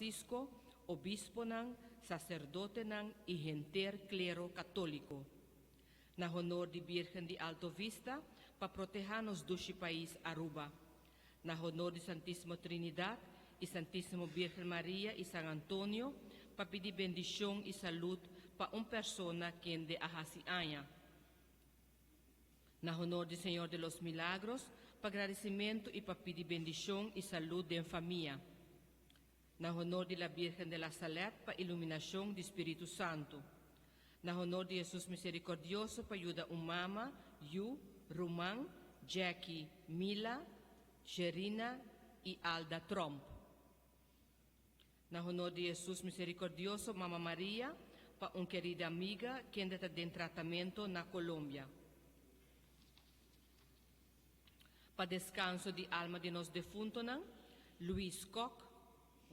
Francisco, obisponan, saserdotenan i henter klero katóliko. Na honor di Birgen di Alto Vista, pa protehá nos dushi pais Aruba. Na honor di Santísimo Trinidad i Santísimo Birgen Maria i San Antonio, pa pidi bendishon i salud pa un persona kende a hasi aña. Na honor di Señor de los Milagros, pa gradisimentu i pa pidi bendishon i salud den famia. Na honor di la Birgen de la Salette pa iluminashon di Spiritu Santu. Na honor di Hesus Misericordioso pa yuda un mama, yu, ruman, Jackie, Mila, Sherina i Alda Tromp. Na honor di Hesus Misericordioso, Mama Maria, pa un kerida amiga kende ta den tratamento na Colombia. Pa descanso di alma di nos defuntonan, Luis Kok,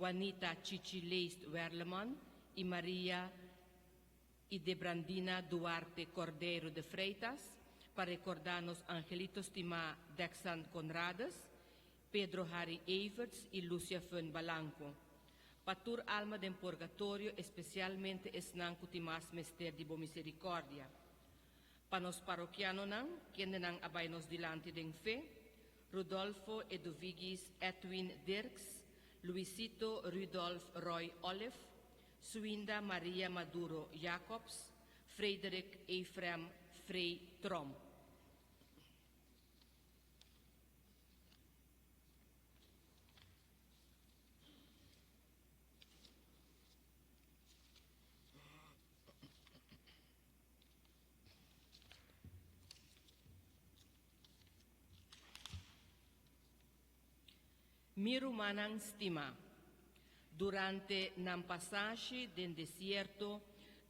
Juanita Chichi Leest Werleman y Maria Idebrandina Duarte Cordeiro de Freitas, pa recorda nos angelito stima Dexan Conrades, Pedro Harry Everts y Lucia Fun Balanco. Pa tur alma den purgatorio, especialmente esnan cu tin mas mester di bo misericordia. Pa nos parokianonan, kendenan a bai nos dilanti den fe, Rudolfo Eduvigis Edwin Dirks, Luisito Rudolf Roy Olive, Suinda Maria Maduro Jacobs, Frederik Efrem Frey Tromp. Mi rumannan stimá, durante nan pasashi den desierto,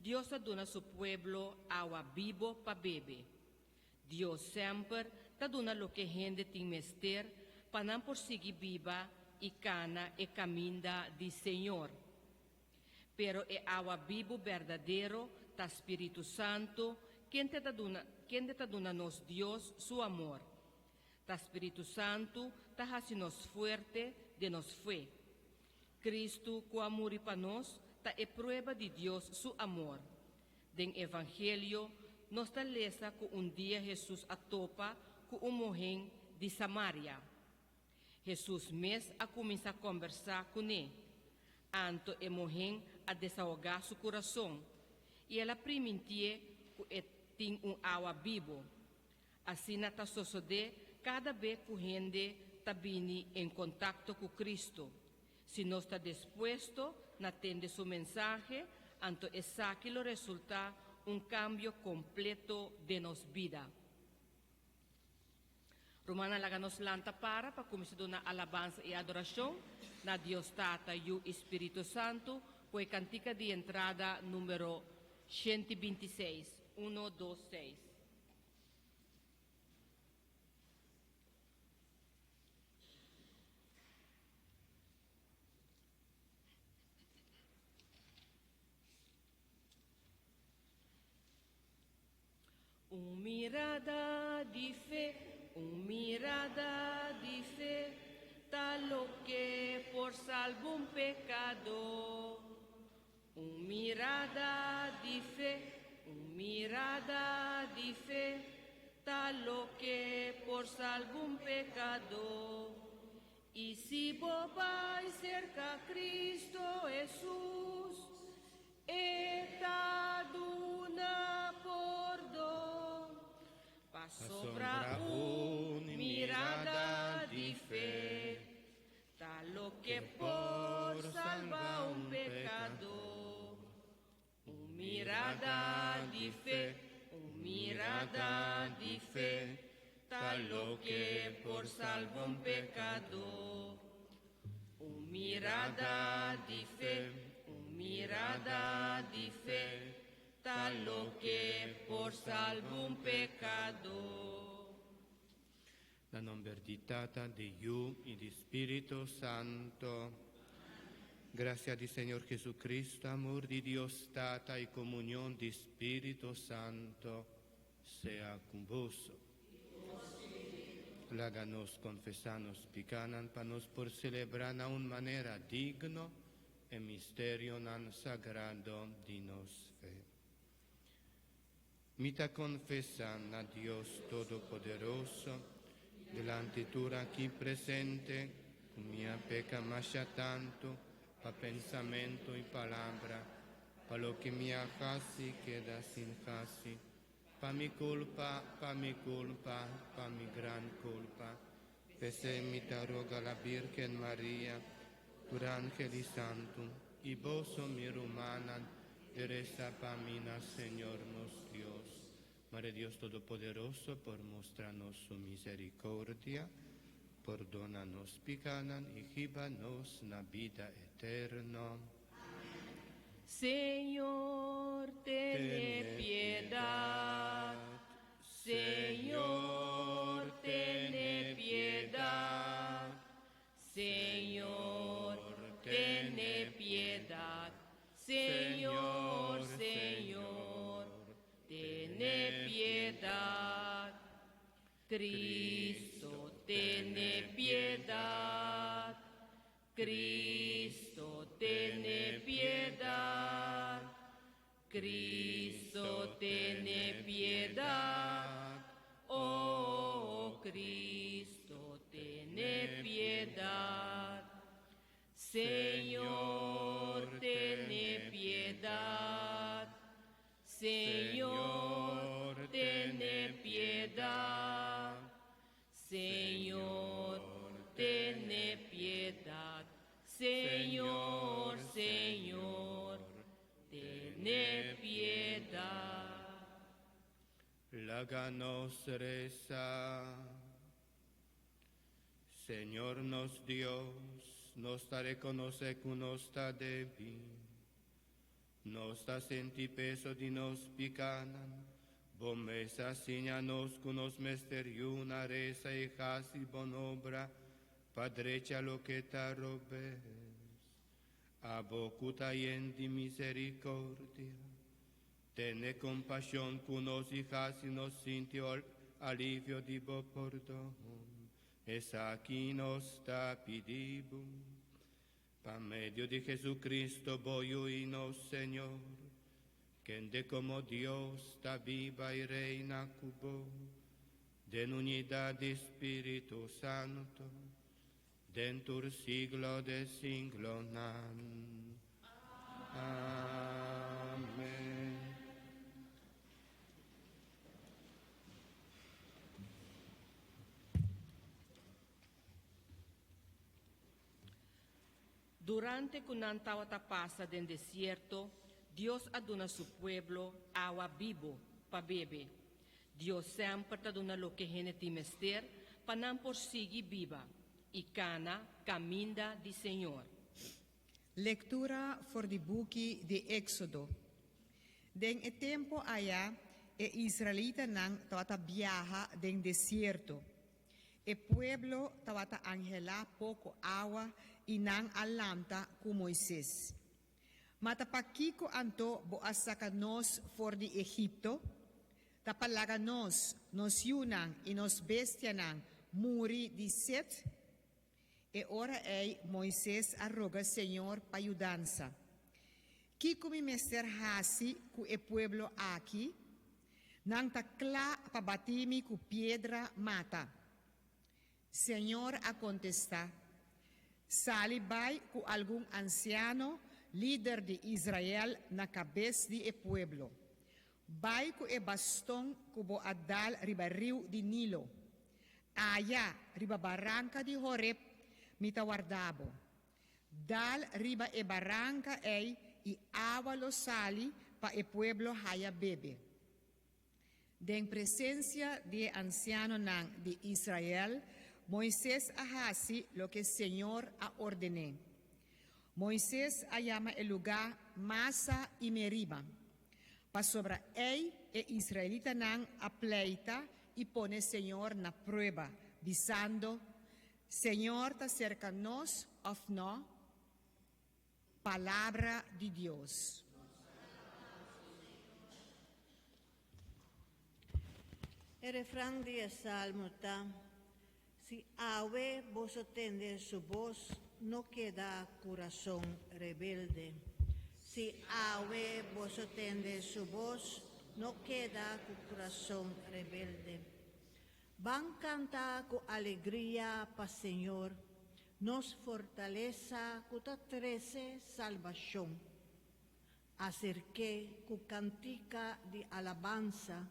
Dios a duna su pueblo awa bibo pa bebe. Dios semper ta duna loke hende tin mester pa nan por sigui biba i kana e kaminda di Señor. Pero e awa bibu berdadero ta Spiritu Santu kende ta duna kende ta duna nos Dios su amor. Ta Spiritu Santu ta hasi nos fuerte den nos fe. Cristo ku a muri pa nos ta e prueba di Dios su amor. Den Evangelio nos ta lesa ku un dia Hesus a topa ku un muhen di Samaria. Hesus mes a kuminsá kòmbersá kuné. Anto e muhé a desahogá su kurason, i el a primintié ku e tin un awa bibu. Asina ta sosodé kada be ku hende ta bini en kontakto ku Kristu. Si nos ta dispuesto na tende su mensahe, anto esaki lo resultá un kambio kompleto den nos bida. Rumannan laga nos lanta para pa kuminsá duna alabansa i adorashon na Dios Tata, Yu i Spiritu Santu ku e kantika di entrada numero 126, uno, dos, seis. Un mirada di fe, un mirada di fe, ta loke por salba un pekadó. Un mirada di fe, un mirada di fe, ta loke por salba un pekadó. I si bo bai serka Cristo Hesus, E ta duna pordon. Pasobra un mirada di fe ta loke por salba un pekadó. Un mirada di fe, un mirada di fe ta loke por salba un pekadó. Un mirada di fe, un mirada di fe, ta loke por salba un pekadó. Na nomber di Tata, di Yu i di Spiritu Santo. Gracia di Señor Jesucristo, amor di Dios Tata i comunion di Spiritu Santo sea cu boso. Laga nos confesa nos picanan pa nos por celebra na un manera digno. E misterionan sagrado di nos fe. Mi ta confesa na Dios Todopoderoso, dilanti tur aki presente, cu mi a peca masha tanto pa pensamento y palabra, pa loke mi a haci keda sin haci, pa mi culpa, pa mi culpa, pa mi gran culpa. P'esei mi ta roga la Birgen Maria, tur angel i santu, i boso, mi rumannan, di resa pa mi na Señor nos Dios. Mare Dios Todopoderoso por mustra nos su misericordia, pordona nos picanan i hiba nos na bida eterno. Señor, tene piedad. Señor, tene piedad. Señor, tene piedad. Señor, Señor, tene piedad. Cristo, tene piedad. Cristo, tene piedad. Cristo, tene piedad. Oh Cristo, tene piedad. Señor, tene piedad. Señor, tene piedad. Señor, tene piedad. Señor, Señor, tene piedad. Laga nos resa. Señor nos Dios, nos ta reconoce cu nos ta debil. Nos ta sinti peso di nos picanan. Bo mes a siña nos cu nos mester yuna, resa y haci bon obra pa drecha loke ta robes. Abo cu ta yen di misericordia, tene compasion cu nos y haci nos sinti alivio di bo pordon. Esaki nos ta pidi bo. Pa medio di Jesucristo, bo Yiu y nos Señor, kende como Dios ta biba y reina cu bo, den unidad di Spirito Santo, den tur siglo di siglonan. Amen. Durante cu nan tawata pasa den desierto, Dios a duna su pueblo awa bibo pa bebe. Dios semper ta duna loke hende tin mester pa nan por sigui biba y cana caminda di Señor. Lektura for di buki di Éksodo. Den e tempu aya, e israelitanan tabata biaha den desierto. E pueblo tabata anhelá poko awa i nan a lanta ku Moises. Ma ta pakiko anto bo a saka nos for di Egipto? Ta pa laga nos, nos yunan i nos bestianan muri di set? E ora ei Moises a roga señor pa yudansa. Kiko mi mester hasi ku e pueblo aki? Nan ta kla pa bati mi ku piedra mata. Señor a kontestá, Sali bai ku algun ansiano, lider di Israel, na kabes di e pueblo. Bai ku e baston ku bo a dal riba riu di Nilo. Aya, riba baranka di Horeb, mi ta warda bo. Dal riba e baranka ei i awa lo sali pa e pueblo haya bebe. Den presensia di e ansianonan di Israel, Moises a hasi loke señor a orden'é. Moises a yama e lugá Masa i Meriba, pasobra ei e israelitanan a pleita i pone señor na prueba, bisando, Señor ta serka nos òf nò? Palabra di Dios. E refran di e salmo ta, Si awe boso tende su bos. no keda kurason rebelde. Si awe boso tende su bos, no keda ku kurason rebelde. Ban kanta ku alegria pa Señor, nos fortalesa ku ta trese salbashon. Aserk'é ku kantika di alabansa,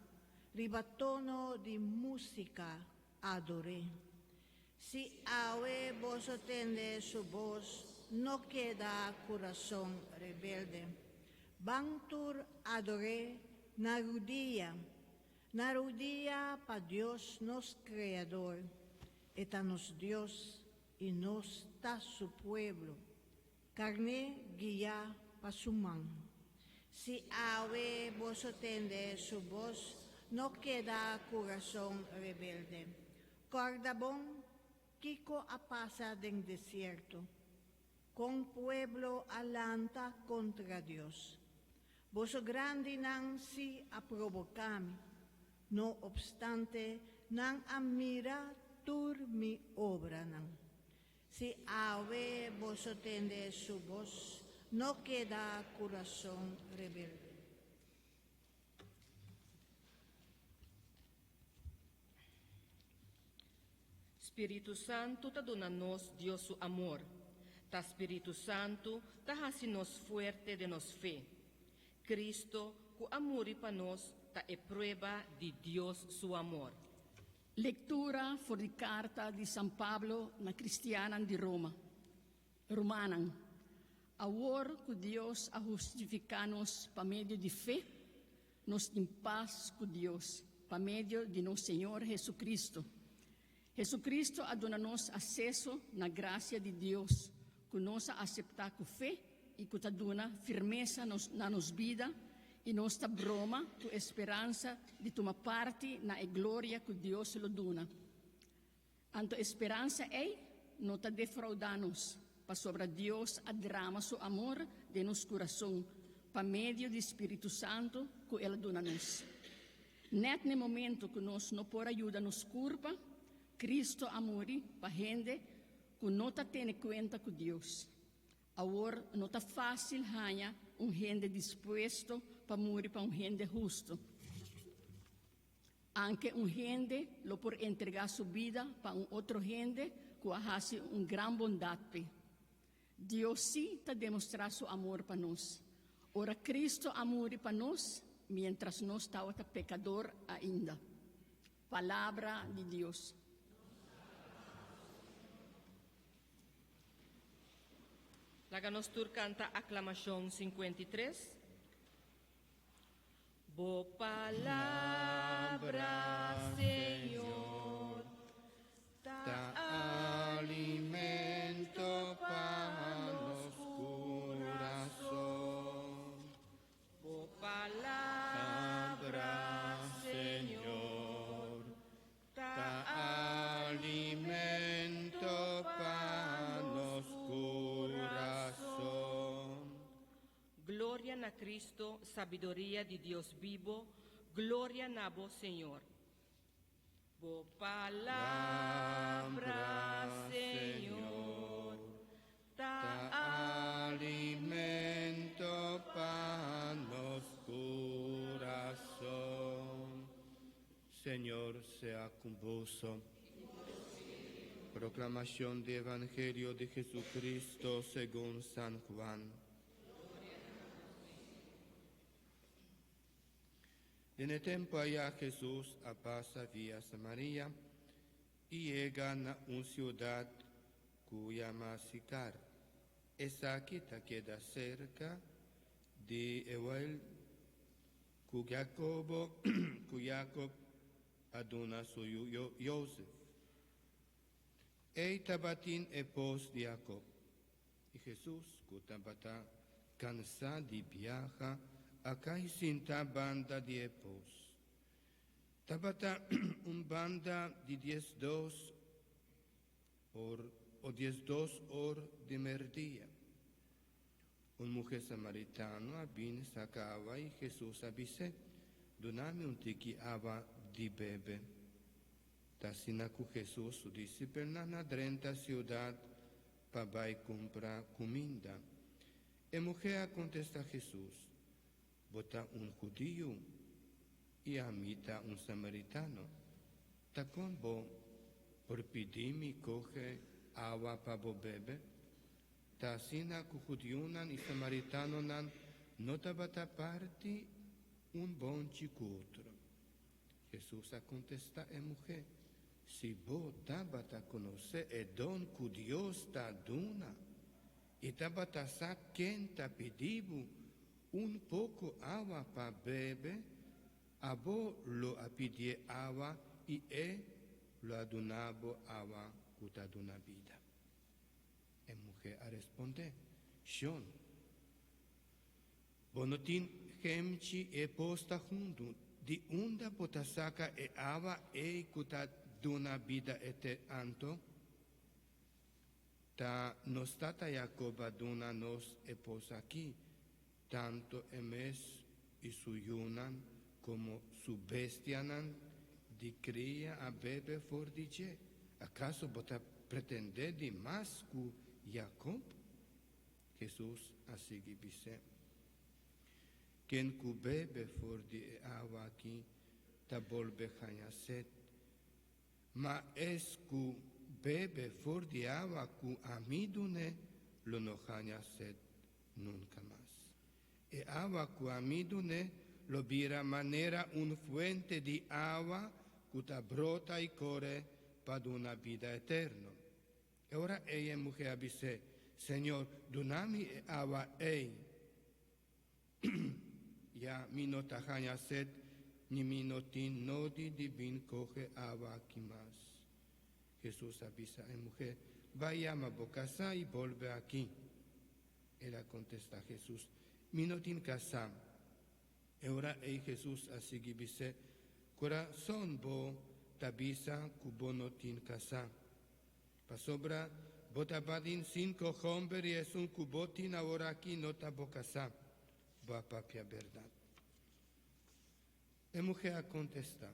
riba tono di músika ador'é. Si awe boso tende su bos, no keda kurason rebelde. Ban tur ador'é na rudia, na rudia pa Dios nos Kreador. E ta nos Dios i nos ta su pueblo. Karné guiá pa su man. Si awe boso tende su bos, no keda kurason rebelde. Kòrda bon kiko a pasa den desierto, kon pueblo a lanta kontra Dios. Boso grandinan sí a proboká mi, no opstante nan a mira tur mi obranan. Si awe boso tende su bos, no keda kurason rebelde. Spiritu Santu ta duna nos Dios su amor. Ta Spiritu Santu ta hasi nos fuerte den nos fe. Cristo, ku a muri pa nos, ta e prueba di Dios su amor. Lektura for di karta di San Pablo na kristiannan di Roma. Rumannan, awor ku Dios a hustifiká nos pa medio di fe, nos tin pas ku Dios pa medio di nos Señor Hesukristu. Hesukristu a duna nos aseso na grasia di Dios ku nos a aseptá ku fe i ku ta duna firmesa na nos bida i nos ta broma ku e speransa di tuma parti na e gloria ku Dios lo duna. Anto e speransa ei no ta defraudá nos, pasobra Dios a drama su amor den nos kurason pa medio di spiritu santu ku el a duna nos. Nèt n'e momento ku nos no por a yuda nos kurpa, Kristu a muri pa hende ku no ta tene kuenta ku Dios. Awor no ta fásil haña un hende dispuesto pa muri pa un hende hustu. Anke un hende lo por entregá su bida pa un otro hende ku a hasi un gran bondat p'e. Dios sí ta demostrá su amor pa nos. Ora Cristo a muri pa nos, miéntras nos tabata pekador ainda. Palabra di Dios. Laga nos tur kanta aklamashon 53. Bo palabra, Señor, ta alimento pa nos kurason. Bo palabra, Señor, ta alimento pa nos kurason. Gloria na Cristo, sabiduria di Dios bibo, gloria na bo, Señor. Bo palabra, Señor, ta alimento pa nos kurason. Señor sea ku boso. Proklamashon di Evangelio di Jesucristo segun San Juan. Den e tempu ayá Hesus a pasa via Samaria i yega na un siudat ku yama Sikar. Esaki ta keda serka di e wèl ku Jakobo ku Jakob a duna su yu Josef. Ei tabatin e pos di Jakob. I Hesus, ku tabata kansá di biaha, a kai sintá banda di e pos. Tabata un banda di diesdos or o diesdos or di merdia. Un muhé samaritano a bin saka awa i Hesus a bis'é, Duna mi un tiki awa di bebe. Ta asina ku Hesus su disipelnan a drenta siudat. pa bai kumpra kuminda. E muhé a kontestá Hesus, Bo ta un hudiu i ami ta un samaritano. Ta kon bo por pidi mi kohe awa pa bo bebe? Ta asina ku hudiunan i samaritanonan no tabata parti un bonchi ku otro. Hesus a kontestá e muhé, Si bo tabata konosé e don ku Dios ta duna i tabata sa ken ta pidi bo un poko awa pa bebe, abo lo a pidié awa i e lo a duna bo awa ku ta duna bida. E muhé a respondé, Shon, bo no tin hemchi e pos ta hundu, di unda bo ta saka e awa ei ku ta duna bida ete anto? Ta nos tata Jacob a duna nos e pos aki, tanto e mes i su yunan komo su bestianan di kria a bebe for di dje. Akaso bo ta pretendé di mas ku Jacob? Hesus a sigui bis'é, Ken ku bebe for di e awa aki ta bolbe haña set, Ma es ku bebe for di awa ku ami dun'é lo no haña sed nunka mas. E awa ku ami dun'é lo bira manera un fuente di awa ku ta brota i kore pa duna bida eterno. E ora ei e muhé a bis'é, Señor, duna mi e awa ei. Ya mi no ta haña sed, ni mi no tin nodi di bin kohe awa aki mas. Hesus a bisa e muhé, Bai yama bo kasá i bolbe aki. El a kontestá Hesus, Mi no tin kasá. E ora ei Hesus a sigui bis'é, Kurason bo ta bisa ku bo no tin kasá. Pasobra bo tabatin sinko homber i esun ku bo tin aworaki no ta bo kasá. Bo a papia bèrdat. E muhé a kontestá,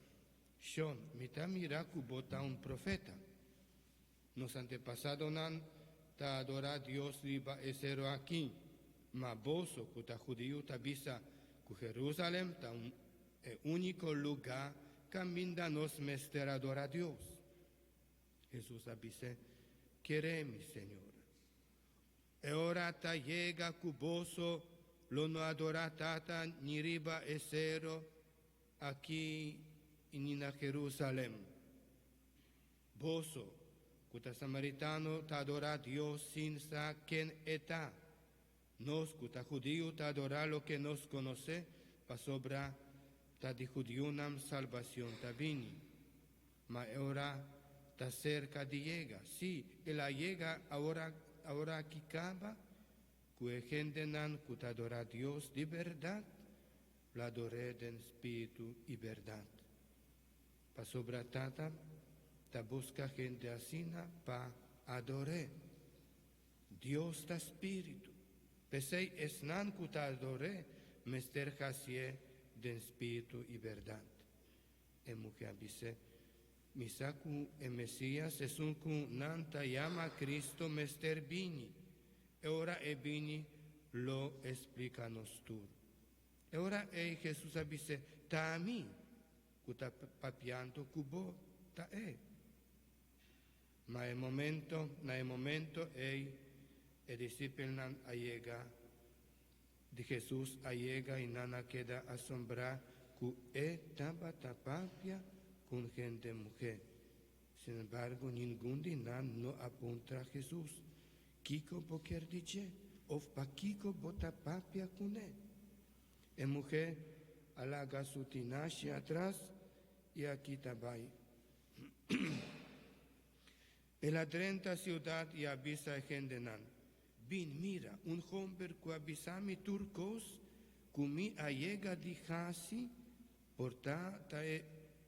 Shon, mi ta mira ku bo ta un profeta. Nos antepasadonan ta adorá Dios riba e seru aki, ma boso ku ta hudiu ta bisa ku Jerusalèm ta un e úniko lugá kaminda nos mester adorá Dios. Hesus a bis'é, Kere mi, Señor. E ora ta yega ku boso lo no adorá Tata ni riba e sero aki i ni na Jerusalèm. Boso, ku ta samaritano, ta adorá Dios sin sa ken e ta. Nos ku ta hudiu ta adorá loke nos konosé, pasobra ta di hudiunan salbacion ta bini. Ma e ora ta cerca di yega, sí, el a yega awor, aworaki caba, cu e hendenan cu ta adorá Dios di berdad lo ador'é den spiritu i berdad. Pasobra Tata ta busca hende asina pa ador'é. Dios ta Spiritu, p'esei esnan ku ta ador'é mester hasié den spiritu i bèrdat. E muhé a bis'é, Mi sa ku e Mesías, esun ku nan ta yama Cristo, mester bini. E ora e bini, lo e splika nos tur. E ora ei Hesus a bis'é, Ta ami ku ta papiando ku bo, ta e. Ma e momento, na e momento ei e disipelnan a yega di Hesus a yega i nan a keda asombrá ku e tabata papia ku un hende muhé. Sin embargo, ningun di nan no a puntra Hesus, Kiko bo kier di dje? òf Pakiko bo ta papia kuné? E muhé a laga su tinashi atras i a kita bai. El a drenta siudat i a bisa e hendenan, Bin mira, un homber ku a bisa mi tur kos ku mi a yega di hasi, por ta ta e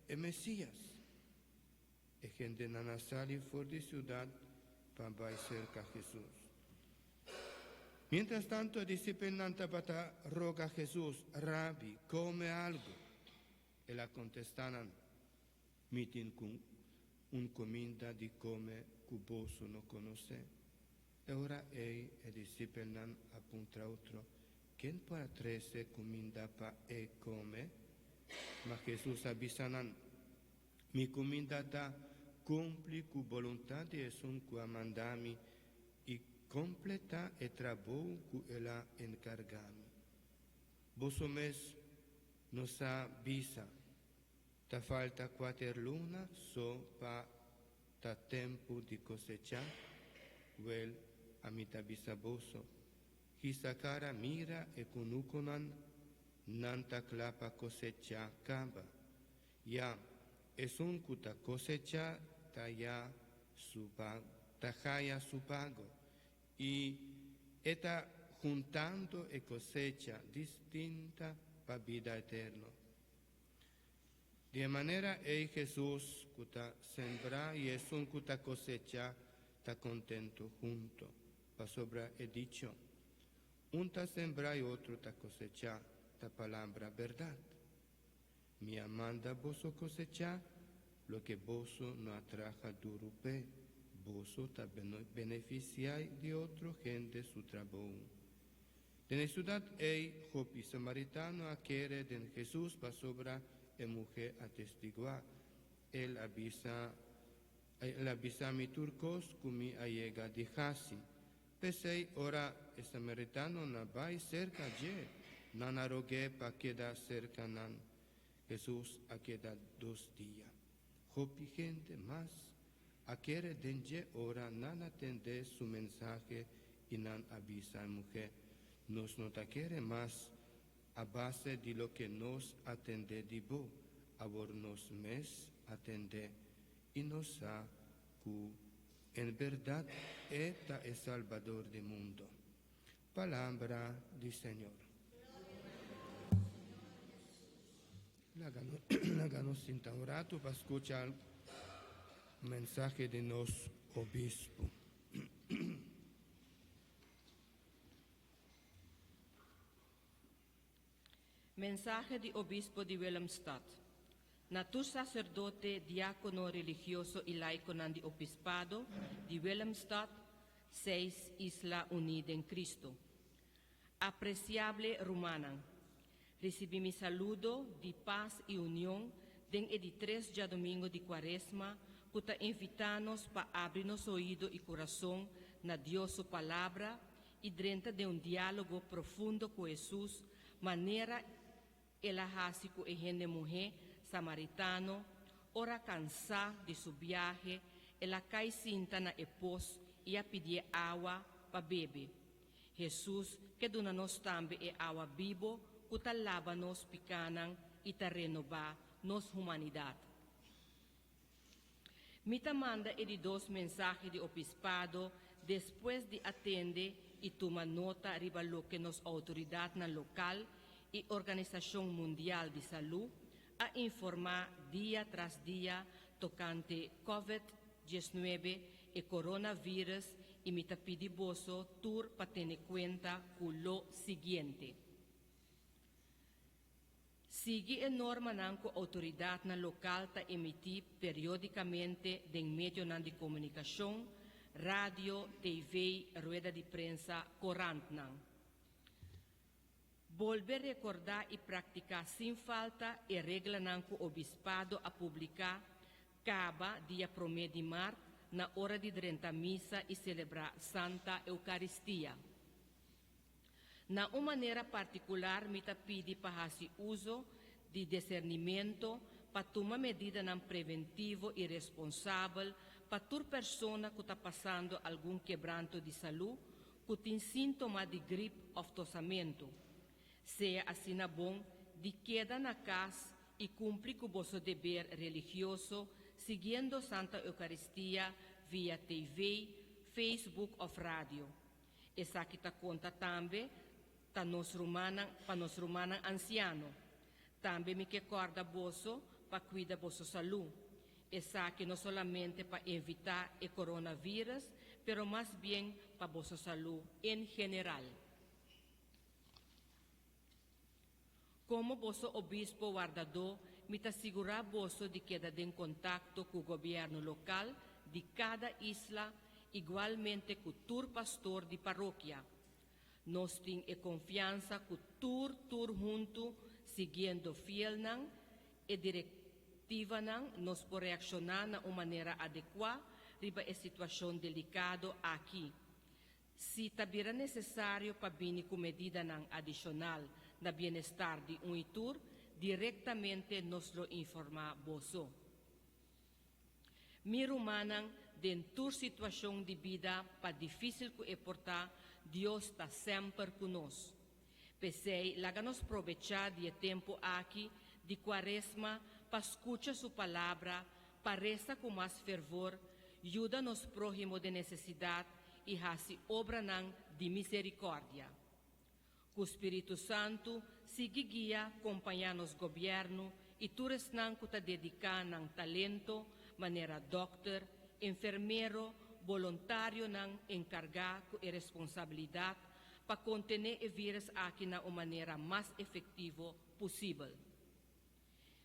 e Mesías. E hendenan a sali for di siudat pa bai serka Hesus. Miéntras tantu e disipelnan tabata roga Hesus, Rabi, kome algu. El a kontestá nan, Mi tin ku un kuminda di kome ku boso no konosé. E ora ei e disipelnan a puntra otro, Ken por a trese kuminda pa e kome? Ma Hesus a bisa nan, Mi kuminda ta kumpli ku boluntat di esun ku a manda mi i kompletá e trabou ku el a enkargá mi. Boso mes no sa bisa, Ta falta kuater luna so pa ta tempu di kosechá? Wèl, ami ta bisa boso, Hisa kara mira e kunukunan, nan ta kla pa kosechá kaba. Ya, esun ku ta kosechá ta ya su ta haya su pago, i e ta huntando e kosecha distinta pa bida eterno. Di e manera ei Hesus ku ta sembra i esun ku ta kosechá ta kontentu huntu, pasobra e dicho, Un ta sembra i otro ta kosechá, ta palabra bèrdat. Mi a manda boso kosechá loke boso no a traha duru p'e, boso ta benefisiá di otro hende su trabou. Den e siudat ei, hopi samaritano a kere den Hesus pasobra e muhé a testiguá, El a bisa, El a bisa mi tur kos ku mi a yega di hasi. P'esei, ora e samaritanonan bai serka dje, nan a rog'é pa keda serka nan. Hesus a keda dos dia. Hopi hende mas a kere den dje ora nan a tende su mensahe i nan a bisa e muhé, Nos no ta kere mas a base di loke nos a tende di bo, awor nos mes a tende i nos sa ku en bèrdat e ta e Salbador di mundo. Palabra di Señor. Laga nos sinta un ratu pa skucha mensahe di nos obispu. Mensahe di Obispo di Willemstad. Na tur saserdote, diákono, religioso i laikonan di Obispado di Willemstad, Seis Isla Uní den Cristo. Apresiable rumannan, risibí mi saludo di pas i union den e di tres djadumingu di Kuaresma ku ta invitá nos pa abri nos oido i kurason na Dios su Palabra i drenta den un diálogo profundo ku Hesus manera El a hasi ku e hende muhé samaritano ora kansá di su biahe el a kai sinta na e pos i a pidié awa pa bebe. Hesus ke duna nos tambe e awa bibo ku ta laba nos pikánan i ta renobá nos humanidat. Mi ta manda e di dos mensahe di obispado despues di a tende i tuma nota riba loke nos outoridatnan lokal i Organisashon Mundial di Salú a informá dia tras dia tokante Covid 19, e coronavirus i mi ta pidi boso tur pa tene kuenta ku lo siguiente. Sigui e normanan ku outoridatnan lokal ta emití periódikamente den medionan di komunikashon, radio, TV, rueda di prensa, korantnan. Bolbe rekordá i praktiká sin falta e reglanan ku Obispado a publiká kaba dia promé di mart na ora di drenta misa i selebrá Santa Eukaristia. Na un manera partikular mi ta pidi pa hasi uso di disernimento pa tuma medidanan preventivo i responsabel pa tur persona ku ta pasando algun kebranto di salú ku tin síntoma di grip òf tosamentu. Sea asina bon di keda na kas i kumpli ku boso deber religioso siguiendo Santa Eukaristia via TV, Facebook òf radio. Esaki ta konta tambe ta nos rumannan pa nos rumannan ansiano. Tambe mi ke kòrda boso pa kuida boso salú. Esaki no solamente pa evitá e coronavirus, pero mas bien pa boso salú en general. Komo boso obispo wardadó, mi ta sigurá boso di keda den kontakto ku gobièrnu lokal di kada isla. igualmente ku tur pastor di parokia. Nos tin e konfiansa ku tur tur huntu siguiendo fielnan e direktivanan nos por reakshoná na un manera adekuá riba e situashon delikado aki. Si ta bira nesesario pa bini ku medidanan adishonal na bienestar di un i tur, direktamente nos lo informá boso. Mi rumannan, den tur situashon di bida, pa difísil ku e por ta, Dios ta semper ku nos. P'esei, laga nos probechá di e tempu aki di Kuaresma pa skucha Su Palabra, pa resa ku mas fervor, yuda nos próhimo den nesesidat i hasi obranan di miserikòrdia. Ku Spiritu Santu sigui guia kompañá nos gobièrnu i tur esnan ku ta dediká nan talento manera dòkter, enfermero, bolontarionan enkargá ku e responsabilidat pa kontené e vírus aki na un manera mas efektivo pusibel.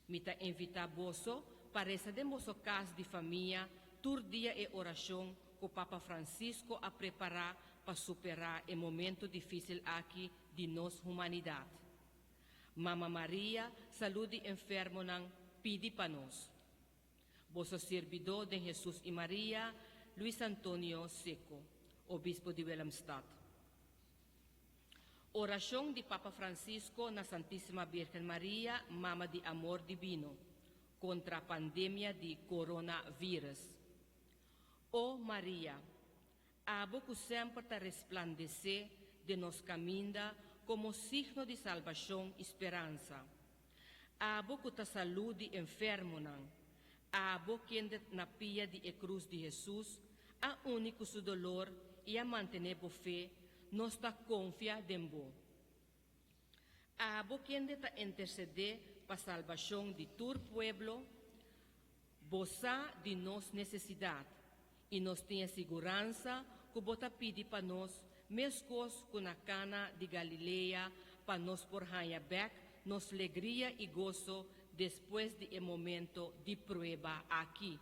Mi ta invitá boso pa resa den boso kas di famia tur dia e orashon ku Papa Francisco a prepará pa superá e momento difísil aki di nos humanidat. Mama Maria, salú di enfermonan, pidi pa nos. Boso sirbidó den Hesus i Maria, Luis Antonio Secco, Obispo di Willemstad. Orashon di Papa Francisco na Santísima Birgen Maria, Mama di Amor Divino, kontra pandemia di Corona Virus. O Maria, abo ku semper ta resplandesé den nos kaminda komo signo di salbashon i speransa. Abo ku ta salú di enfermonan, abo kende na pia di e krus di Hesus a uni ku su dolor i a mantené bo fe, nos ta konfia den bo. Abo kende ta intersedé pa salbashon di tur pueblo, bo sa di nos nesesidat i nos tin e siguransa ku bo ta pidi pa nos meskos ku na Kana di Galilea pa nos por haña bèk nos legria i goso despues di e momento di prueba aki.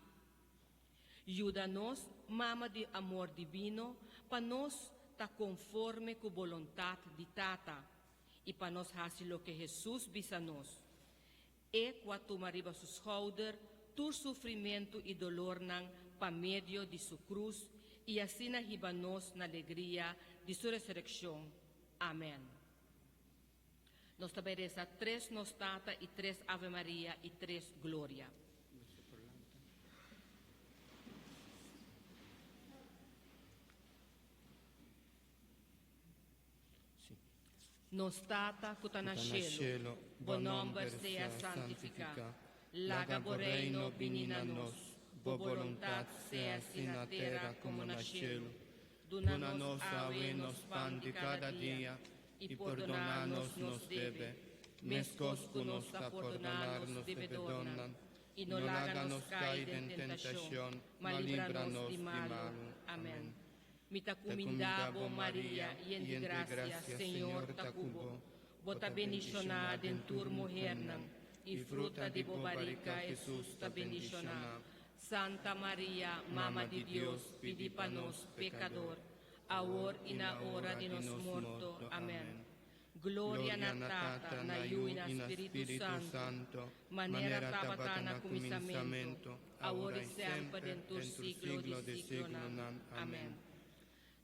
Yuda nos, Mama di Amor Divino, pa nos ta konforme ku boluntat di Tata i pa nos hasi loke Hesus bisa nos. E ku a tuma riba su skouder tur sufrimentu i dolornan pa medio di su krus i asina hiba nos na legria di su resurekshon. Amèn. Nos ta bai resa tres Nos Tata i tres Ave Maria i tres Gloria. Nos Tata ku ta na shelu, bo nòmber sea santifiká. Laga bo Reino bini na nos. Bo boluntat sea hasi na tera komo na shelu. Duna nos awe nos pan di kada dia, i pordoná nos nos debe, meskos ku nos ta pordoná nos debedornan. I no laga nos kai den tentashon, ma libra nos di malu. Amèn. Mi ta kumindá bo, Maria, yen di grasia, Señor ta ku bo. Bo ta bendishoná den tur muhernan, i fruta di bo barika, Hesus, ta bendishoná. Santa Maria, Mama di Dios, pidi pa nos pekador, awor i na ora di nos morto. Amèn. Gloria na Tata, na Yu i na Spiritu Santo, manera tabata na kuminsamentu, awor i semper den tur siglo di siglonan. Amèn.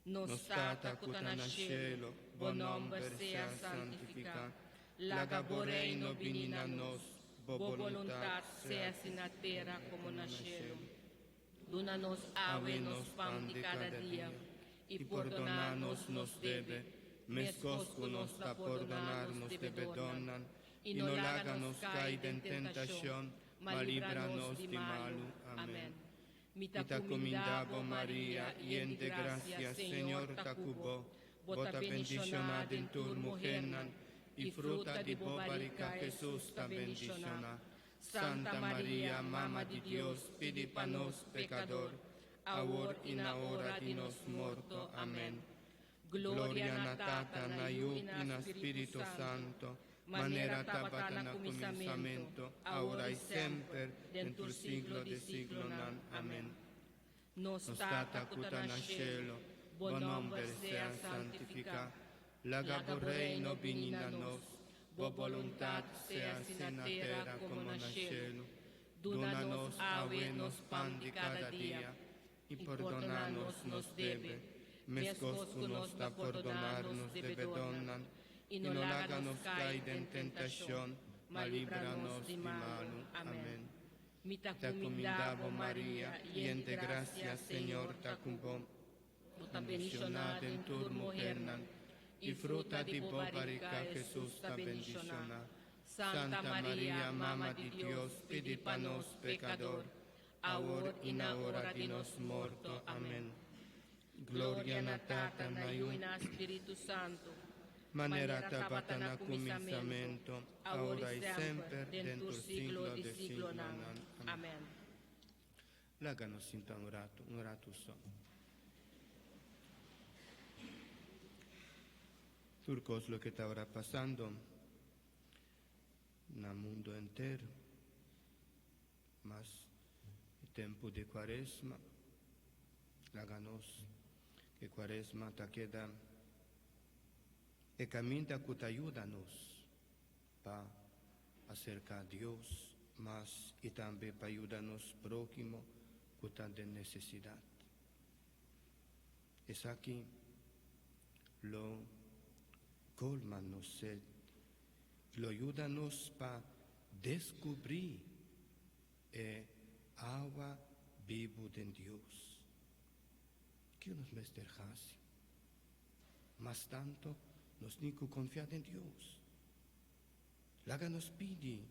Nos Tata ku ta na shelu, bo nòmber sea santifiká. Laga bo Reino bini na nos, bo boluntat sea hasi na tera komo na shelu. Duna nos awe nos pan di kada dia, i pordoná nos nos debe, meskos ku nos ta pordoná nos debedónan, i no laga nos kai den tentashon, ma libra nos di malu. Amèn. Mi ta kumindá bo, Maria, yen di grasia, Señor ta ku bo. Bo ta bendishoná den tur muhénan, i fruta di bo barika, Hesus, ta bendishoná. Santa Maria, Mama di Dios, pidi pa nos pekador, awor i na ora di nos morto. Amèn. Gloria na Tata, na Yu i na Spiritu Santo, manera tabata na kuminsamentu, awor i semper, den tur siglo di siglonan. Amèn. Nos Nos Tata Tata ku ku ta ta na na shelu, shelu, bo bo nòmber nòmber sea sea santifiká. santifiká. Laga Laga bo bo reino reino bini bini na na nos. nos. Bo Bo boluntat boluntat sea sea asina asina na na tera tera komo komo na na shelu. shelu. Duna Duna nos nos awe awe nos nos pan pan di di kada kada dia, dia, i i pordoná pordoná nos nos nos nos debe, debe, meskos meskos ku ku nos nos ta ta pordoná pordoná nos nos debedornan. debedornan. I I no no laga laga nos nos kai kai den den tentashon, tentashon, ma ma libra libra nos nos di di malu. malu. Amèn. Amèn. Mi ta Ta kumindá kumindá bo, bo, Maria, Maria, yen yen di di grasia, grasia, Señor Señor ta ta ku ku bo. bo. Bo ta bendishoná Bendishoná den den tur tur muhernan, muhernan, i i fruta fruta di di bo bo barika, barika, Hesus, Hesus, ta ta bendishoná. bendishoná. Santa Santa Maria, Maria, Mama Mama di di Dios, Dios, pidi pidi pa pa nos nos pekador, pekador, awor awor i i na na ora ora di di nos nos morto. morto. Amèn. Amèn. Gloria Gloria na na Tata, Tata, na na Yu i Yu, na Spiritu Santu, manera manera tabata tabata na na kuminsamentu, kuminsamentu, awor awor i i semper, semper, den den tur tur siglo siglo di di siglonan. siglonan. Amèn. Amèn. Laga nos sinta un ratu so. Tur kos loke ta ora pasando na mundu henter, mas e tempu di Kuaresma, laga nos ku Kuaresma ta keda e kaminda ku ta yuda nos pa aserká Dios mas i tambe pa yuda nos próhimo ku ta den nesesidat. Esaki lo kolma nos set, lo yuda nos pa deskubrí e awa bibu den Dios. Kiko nos mester hasi? Mas tantu nos tin ku konfia den Dios. Laga nos pidi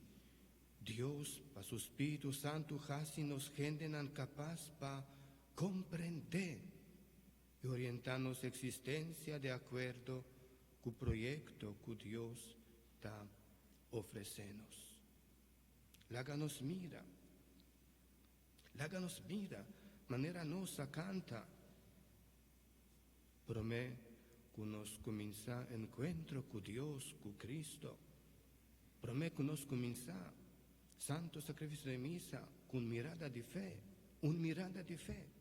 Dios pa su Spiritu Santu hasi nos hendenan kapas pa komprendé i orientá nos eksistensia di akuerdo ku e proyekto ku Dios ta ofresé nos. Laga nos mira, laga nos mira, manera nos a kanta. Promé ku nos kuminsá enkuentro ku Dios, ku Cristo. Promé ku nos kuminsá Santo Sakrifisio di Misa ku mirada di fe, un mirada di fe.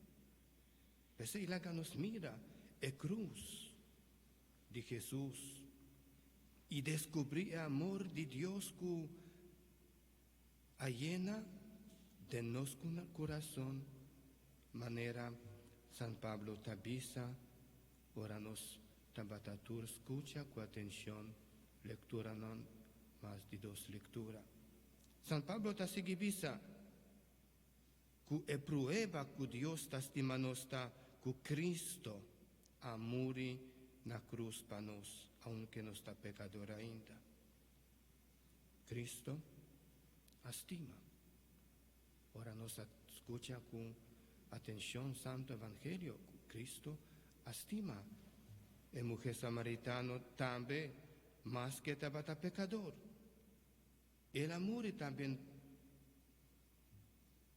P'esei laga nos mira e krus di Jesus i deskubrí e amor di Dios ku a yena den nos kurason manera San Pablo ta bisa ora nos tabata tur skucha ku atenshon lekturanan mas di dos lektura. San Pablo ta sigui bisa ku e prueba ku Dios ta stima nos ta ku Cristo a muri na krus pa nos, aunke nos ta pekador ainda. Cristo a stima. Ora nos skucha ku atenshon Santo Evangelio, Cristo a stima. E muhé samaritano tambe, maske tabata pekador. El a muri tambe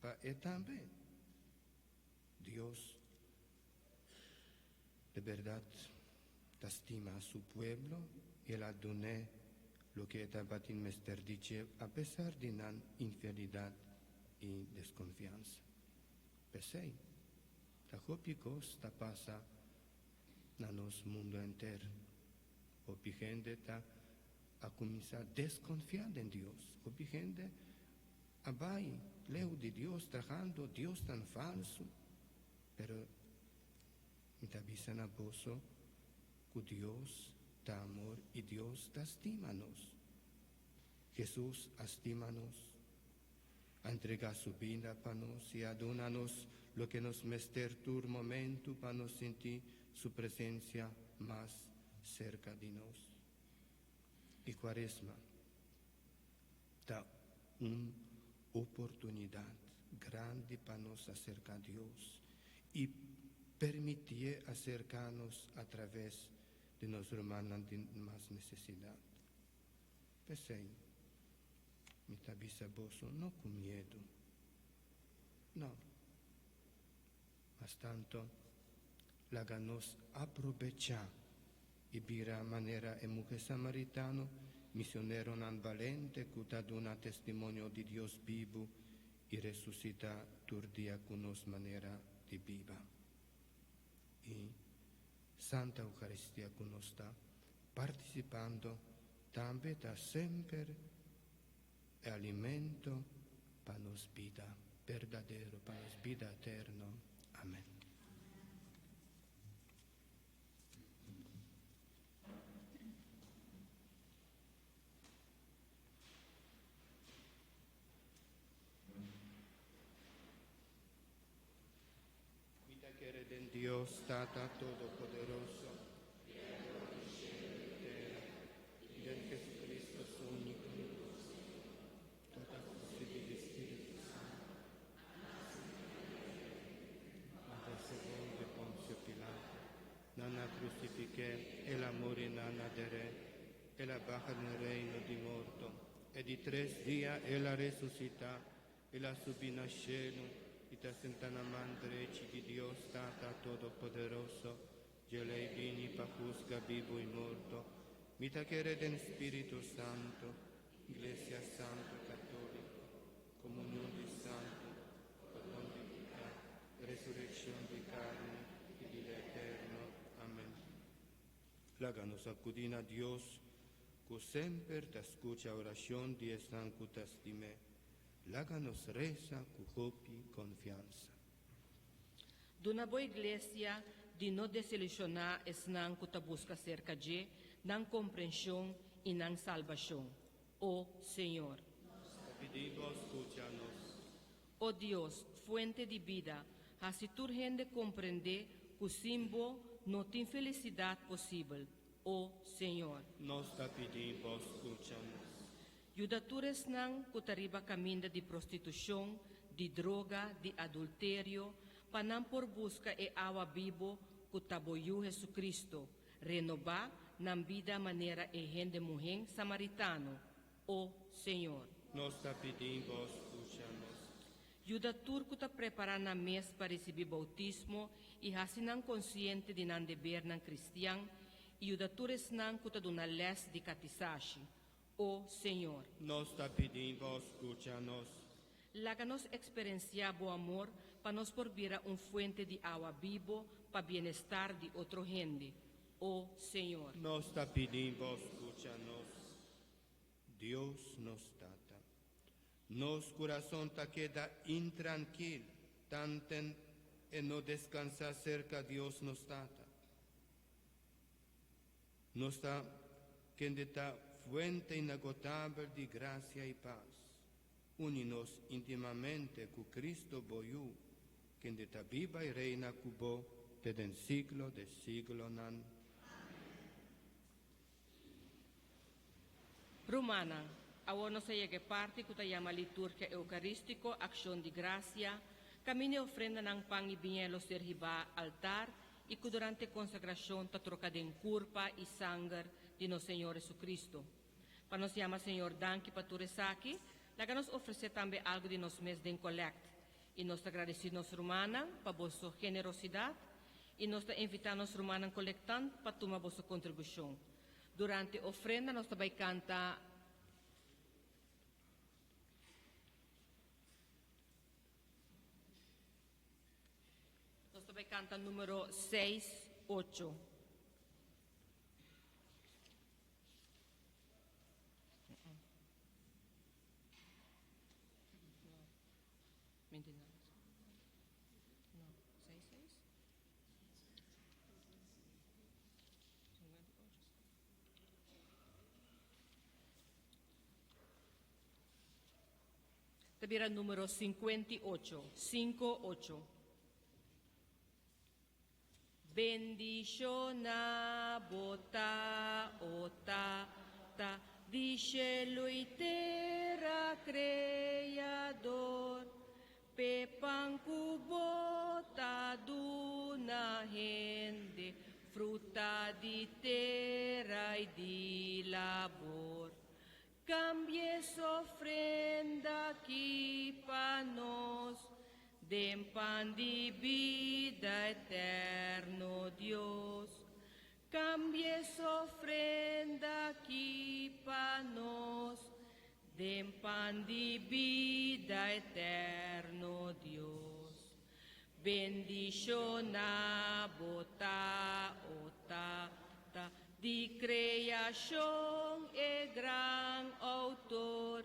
pa e tambe. Dios di berdat ta stima su pueblo i el a dun'é loke tabatin mester di dje apesar di nan infidelidat i deskonfiansa. P'esei, ta hopi kos ta pasa na nos mundu henter. Hopi hende ta a kuminsá deskonfiá den Dios. Hopi hende a bai leu di Dios trahando Dios tan falsu. Pero mi ta bisa na boso ku Dios ta amor i Dios ta stima nos. Jesus a stima nos, a entregá su bida pa nos i a duna nos loke nos mester tur momento pa nos sinti su presensia mas serka di nos. I Kuaresma ta un oportunidat grandi pa nos aserká Dios i permití aserká nos atraves di nos rumannan di mas nesesidat. P'esei, mi ta bisa boso no ku miedu. No. Mas tantu, laga nos aprovechá i bira manera e muhé samaritano, misioneronan balente ku ta duna testimonio di Dios bibu i resusitá tur dia ku nos manera di biba. I Santa Eucaristia ku nos ta partisipando tambe ta semper e alimento pa nos bida berdadero, pa nos bida eterno. Amen. Mi ta kere den Dios Tata Todopoderoso, Creador di cielo y tera, y den Jesucristo su único Hijo, Tata concebi di Spiritu Santo, Ata segun di Poncio Pilato, nan a crucifiqué, el a muri, nan a deré, el a baha den reino di morto, e di tres dia el a resucitá, El a subi na shelu i ta sentá na man drechi di Dios Tata Todopoderoso, dje lei bini pa husga bibu i morto. Mi ta kere den Spiritu Santu, Iglesia Santa Katóliko, komunion di santu, pordon di piká, resurekshon di karni i bida eterno. Amen. Laga nos akudí na Dios, ku semper ta skucha orashon di esnan ku ta stim'é. Laga nos resa ku hopi konfiansa. Duna bo Iglesia di no desilushoná esnan ku ta buska serka dje nan komprenshon i nan salbashon. O Señor. Nos ta pidi bo skucha nos. O Dios, fuente di bida, hasi tur hende komprendé ku sin bo no tin felisidat posibel. O Señor. Nos ta pidi bo skucha nos. Yuda tur esnan ku ta riba kaminda di prostitushon, di droga, di adulterio, pa nan por buska e awa bibo ku ta bo Yu Jesucristo, renobá nan bida manera e hende muhén samaritano. O Señor. Nos ta pidi bo skucha nos. Yuda tur ku ta prepará nan mes pa risibí boutismo i hasi nan konsiente di nan debernan kristian, i yuda tur esnan ku ta duna lès di katisashi. O Señor. Nos ta pidi bo skucha nos. Laga nos eksperensiá bo amor pa nos por bira un fuente di awa bibo pa bienestar di otro hende. O Señor. Nos ta pidi bo skucha nos. Dios nos Tata, nos kurason ta keda intrankil tanten e no deskansá serka Dios nos Tata. Nos ta kende ta fuente inagotabel di grasia i pas. Uni nos intimamente ku Cristo bo Yu, kende ta biba i reina ku bo te den siglo de siglonan. Rumannan, awor nos a yega e parti ku ta yama Liturgia Eukarístiko, Akshon di Grasia, kaminda e ofrendanan pan i biña lo ser hibá altar i ku durante konsagrashon ta troka den kurpa i sanger di nos Señor Jesucristo. Pa nos yama Señor danki pa tur esaki, laga nos ofresé tambe algu di nos mes den kolèkt. I nos ta gradisí nos rumannan pa boso generosidat i nos ta invitá nos rumannan kolektant pa tuma boso kontribushon. Durante ofrenda nos ta bai kanta. Nos ta bai kanta numero seis, ocho. Ta bira numero 58, 5, 8. Bendishoná bo ta, o Tata di shelu i tera, Kreador, p'e pan ku bo ta duna hende, fruta di tera i di labor. Cambia es ofrenda aki pa nos den pan di bida eterno, Dios. Cambia es ofrenda aki pa nos den pan di bida eterno, Dios. Bendishoná bo ta, o Tata di kreashon, e gran Outor,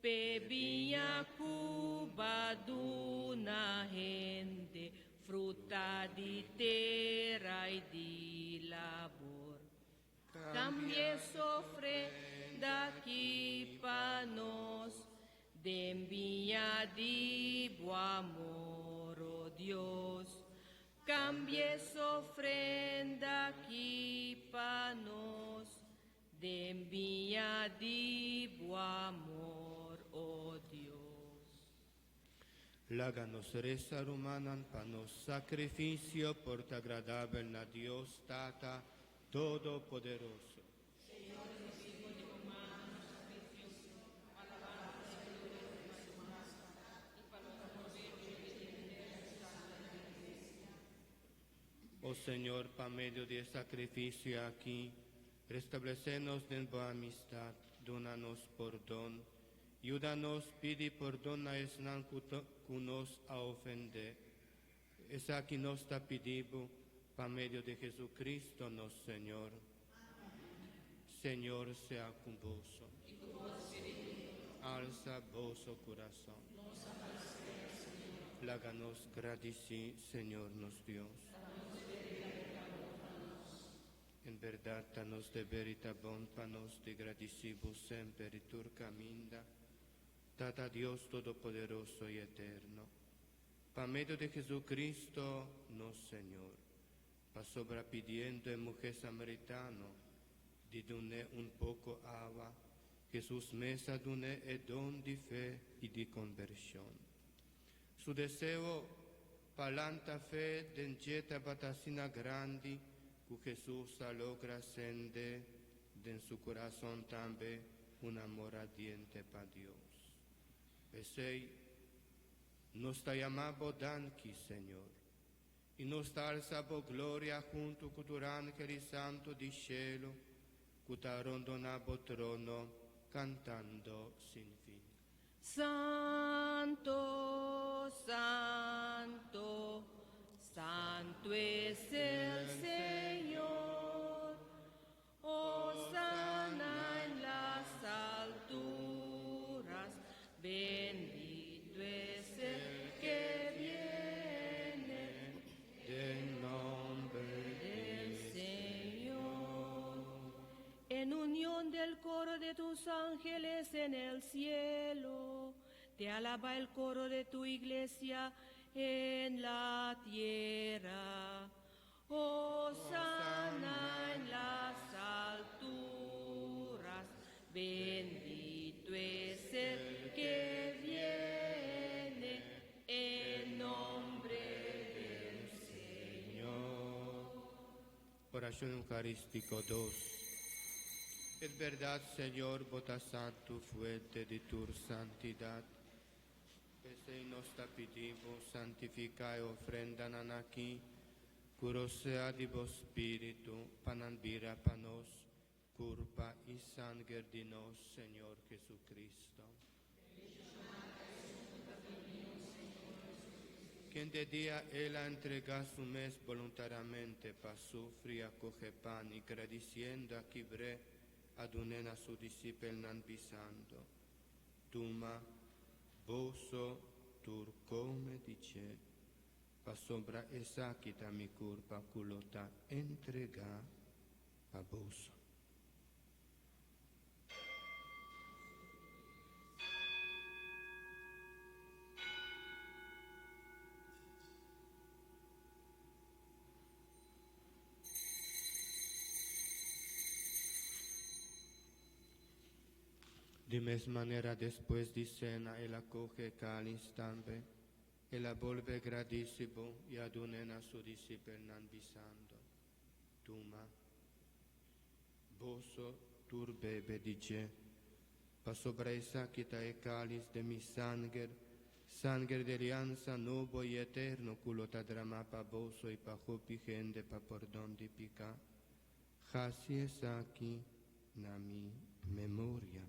p'e biña ku b'a duna hende, fruta di tera i di labor. Kambia es ofrenda aki pa nos, den biña di bo amor, o Dios. Kambia es ofrenda aki pa nos, den biña di bo amor, o Dios. Laga nos resa, rumannan, pa nos sakrifisio por ta agradabel na Dios Tata Todopoderoso. O Señor, pa medio di e sakrifisio aki, restablesé nos den bo amistat, duna nos pordon, yuda nos pidi pordon na esnan ku ku nos a ofendé. Esaki nos ta pidi bo pa medio di Jesucristo nos Señor. Señor sea ku boso. Alsa boso kurason. Laga nos gradisí Señor nos Dios. En bèrdat ta nos deber i ta bon pa nos di gradisí bo semper i tur kaminda, Tata Dios Todopoderoso i Eterno, pa medio di Jesucristo nos Señor, pasobra pidiendo e muhé samaritano di dun'é un poko awa, Jesús mes a dun'é e don di fe i di kombershon. Su deseo pa lanta fe den dje tabata asina grandi ku Jesús a logra sende den su kurason tambe un amor ardiente pa Dios. P'esei, nos ta yama Bo danki, Señor, i nos ta alsa Bo gloria huntu ku tur angel i santu di shelu ku ta rondoná Bo trono kantando sin fin. Santo, santo, santo es el Señor. Hosana en las alturas, bendito es el que viene den nomber del Señor. En unión del coro de tus ángeles en el cielo, te alaba el coro de tu iglesia en la tierra. Hosana en las alturas, bendito es el que viene en nombre del Señor. Orashon Eukarístiko dos. En bèrdat, Señor, bo ta santu, fuente di tur santidat. P'esei nos ta pidi bo santifiká e ofrendanan akí ku rosea di bo spiritu pa nan bira pa nos kurpa i sanger di nos Señor Jesucristo. Kende dia el a entregá su mes boluntariamente pa sufri a kohe pan i gradisiendo a kibr'é a dun'é na su disipelnan bisando, Tuma boso tur come di dje, pasobra esaki ta mi curpa cu lo ta entregá pa boso. Di mes manera despues di sena el a kohe e kális tambe, el a bolbe gradisi bo i a dun'é na su disipelnan bisando, Tuma, boso tur bebe di dje, pasobra esaki ta e kális den mi sanger, sanger di aliansa nobo i eterno ku lo ta dramá pa boso i pa hopi hende pa pordon di piká. Hasi esaki na mi memoria.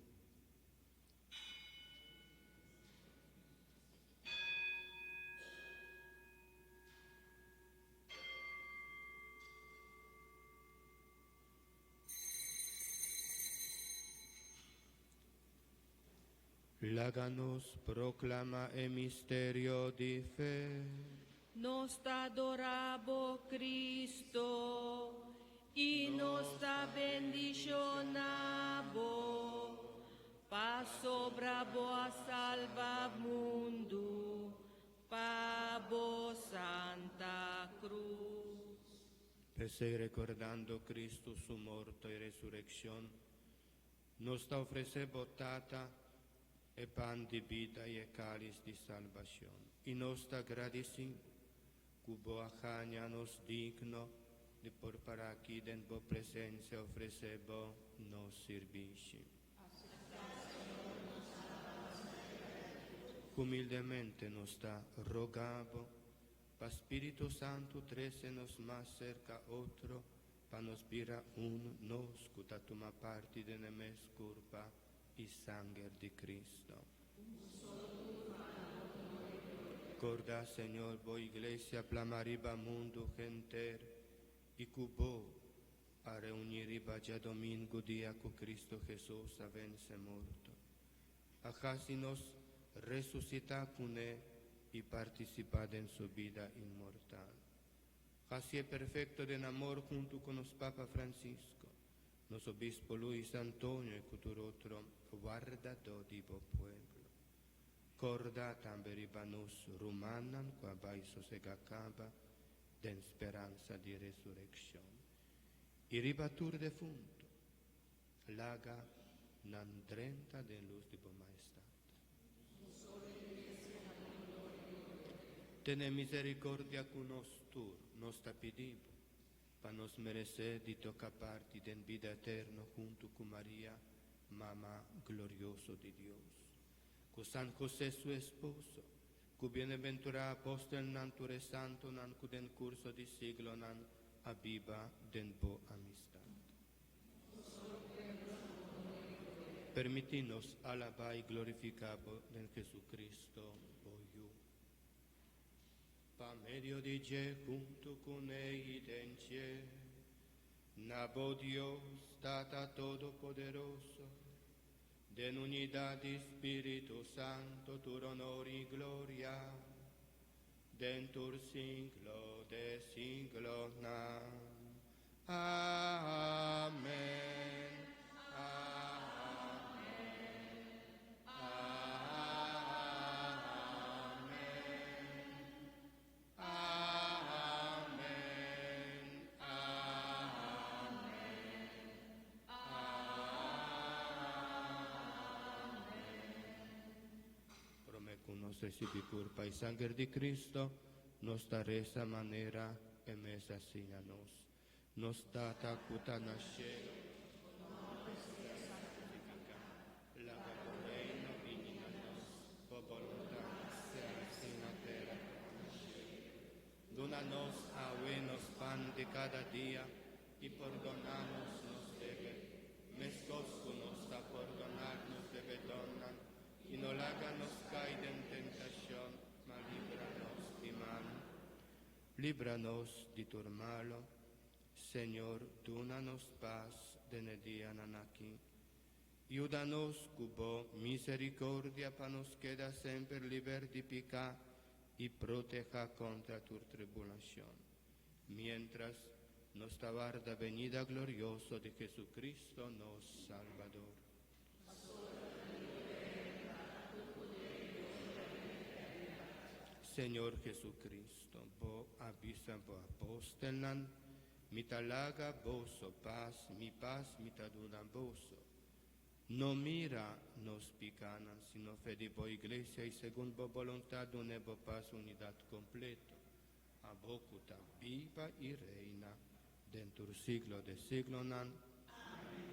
Laga nos proclama e misterio di fe. Nos ta adora Bo, Cristo, y nos ta bendiciona Bo, pasobra Bo a salba mundo, pa Bo Santa Cruz. P'esey recordando Cristo su morto y resureccion, nos ta ofrece Bo Tata e pan di bida y e calis di salbacion. Y nos ta gradici Bo, cu Bo a haña nos digno di por para aki den Bo presencia ofrece Bo nos sirbishi. Humildemente nos ta roga Bo, pa Spirito Santo trece nos mas cerca otro, pa nos bira un, nos cu ta tuma parti den e mes curpa y sanger di Cristo. Corda, Señor, Bo Iglesia plama riba mundo henter y cu Bo a reuni riba diadomingo dia cu Cristo Jesus a vence morto. A haci nos resucita cu ne y participa den su bida inmortal. Haci'e perfecto den amor hunto cu nos Papa Francisco, nos Obispo Luis Antonio y cu tur otro wardado di Bo pueblo. Corda tambe riba nos rumannan cu a bay sosega caba den speransa di resureccion. Y riba tur defunto, laga nan drenta den luz di Bo Majestad. Tene misericordia cu nos tur, nos ta pidi Bo, pa nos merece di toca parti den bida eterno hunto cu Maria, Mama glorioso di Dios, cu San José su esposo, cu bienaventura apostelnan tur e santonan cu den curso di siglonan a biba den Bo amistad. Permiti nos alaba y glorifica Bo den Jesucristo, Bo Yu. Pa medio di dje, hunto cu ne y den dje, na Bo Dios, Tata Todopoderoso, den unidad di Spirito Santo, tur honor y gloria, den tur siglo di siglonan. Amen. Amen. Amen. Amen. Amen. Prome cu nos recibi curpa y sanger di Cristo, nos ta reza manera E mes a siña nos. Nos Tata cu ta na cielo, bo nomber sea santifica, laga bo reino bini na nos, bo boluntad sea haci na tera como na cielo. Duna nos awe nos pan di cada dia, y pordona nos nos debe, mescos cu nos ta pordona nos debedornan, y no laga nos cay den tentacion, ma libra nos di mal. Libra nos di tur malo, Señor, duna nos paz den e dianan aki. Yuda nos cu Bo misericordia pa nos keda semper liber di pica y proteha contra tur tribulacion, mientras nos ta warda benida glorioso di Jesucristo nos Salbador. Señor Jesucristo, Bo a bisa Bo apostelnan, Mi ta laga boso paz, mi paz mi ta duna boso. No mira nos picanan, sino fe di Bo Iglesia y segun Bo boluntad dune Bo paz unidad completo. Abo cu ta biba y reina den tur siglo de siglonan.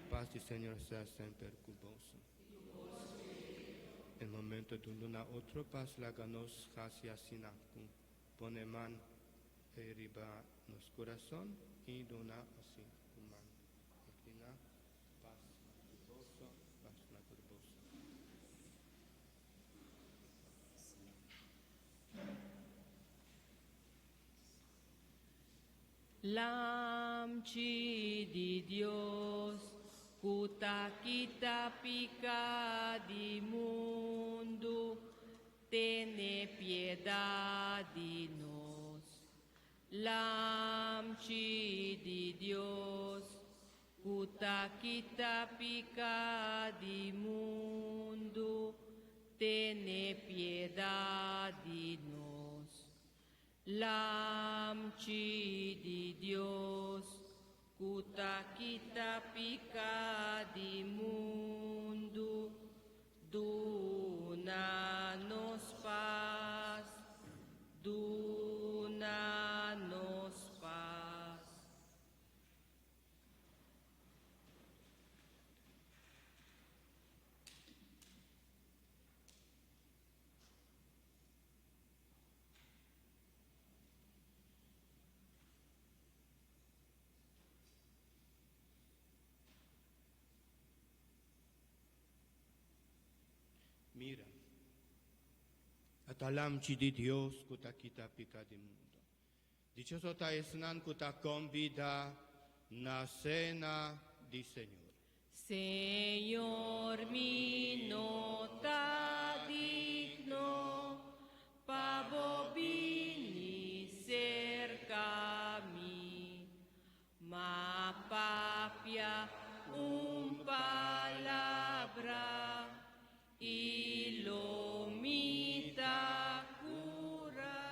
Paz di Señor sea semper cu boso. En momento di duna otro paz laga nos haci asina cu pone man riba nos curason y duna así cu man inclina. Paz na tur boso, paz na tur boso. Lamchi di Dios, cu ta kita pica di mundo. tene piedad di nos. Lamchi di Dios, ku ta kita piká di mundu, tene piedad di nos. Lamchi di Dios, ku ta kita piká di mundu, duna nos pas, duna nos pas. Mira, ata Lamchi di Dios ku ta kita piká di mundu. Dichoso ta esnan ku ta kombidá na sena di Señor. Señor, mi no ta digno pa bo bini serka mi, ma papia un palabra i lo mi ta kurá.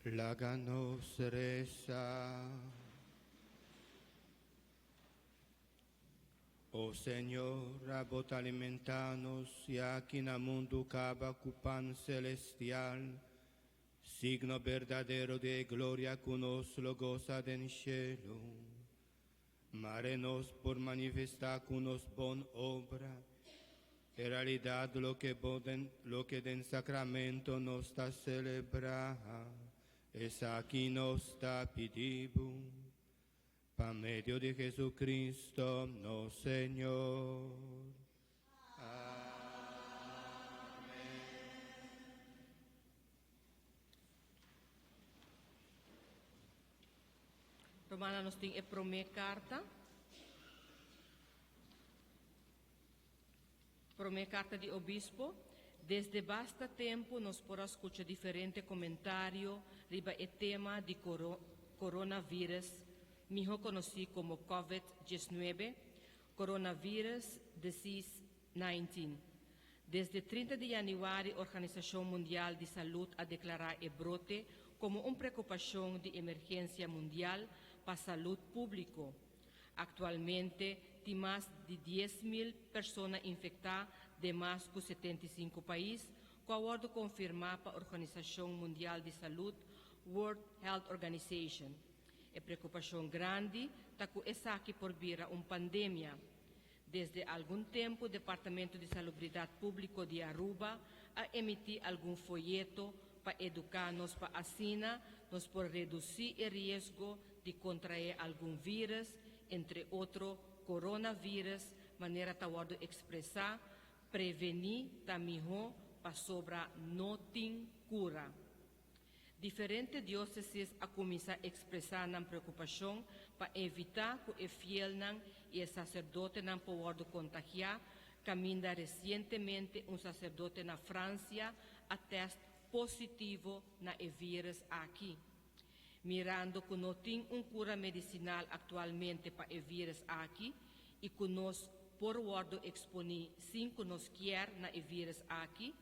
Laga nos resa. O Señor, abo ta alimentá nos i aki na mundu kaba ku pan selestial, signo berdadero di e gloria ku nos lo gosa den shelu. Mare nos por manifestá ku nos bon obra e realidat loke bo den loke den sakramento nos ta selebrá. Esaki nos ta pidi bo. Pa medio di Jesucristo nos Señor. Amen. Rumannan, nos tin e promé karta. Promé karta di obispo. Desde basta tempu nos por a skucha diferente komentario riba e tema di coronavirus, mihó konosí komo Covid 19, Coronavirus Disease 19. Desde 30 di yanüari Organisashon Mundial di Salud a deklará e brote komo un preokupashon di emergensia mundial pa salud públiko. Aktualmente tin mas di 10,000 persona infektá den mas ku 75 pais, ku a wòrdu konfirmá pa Organisashon Mundial di Salud, World Health Organization. E preokupashon grandi ta ku esaki por bira un pandemia. Desde algun tempu Departamento di Salubridat Públiko di Aruba a emití algun foyeto pa eduká nos pa asina nos por redusí e riesgo di kontraé algun vírus, entre otro coronavirus, manera ta wòrdu ekspresá, prevení ta mihó pasobra no tin kura. Diferente diósesis a kuminsá ekspresá nan preokupashon pa evitá ku e fielnan i e saserdotenan por wòrdu kontagiá, kaminda resientemente un saserdote na Fransia a tèst positivo na e vírus aki. Mirando ku no tin un kura medisinal aktualmente pa e vírus aki i ku nos por wòrdu eksponí sin ku nos kier na e vírus aki,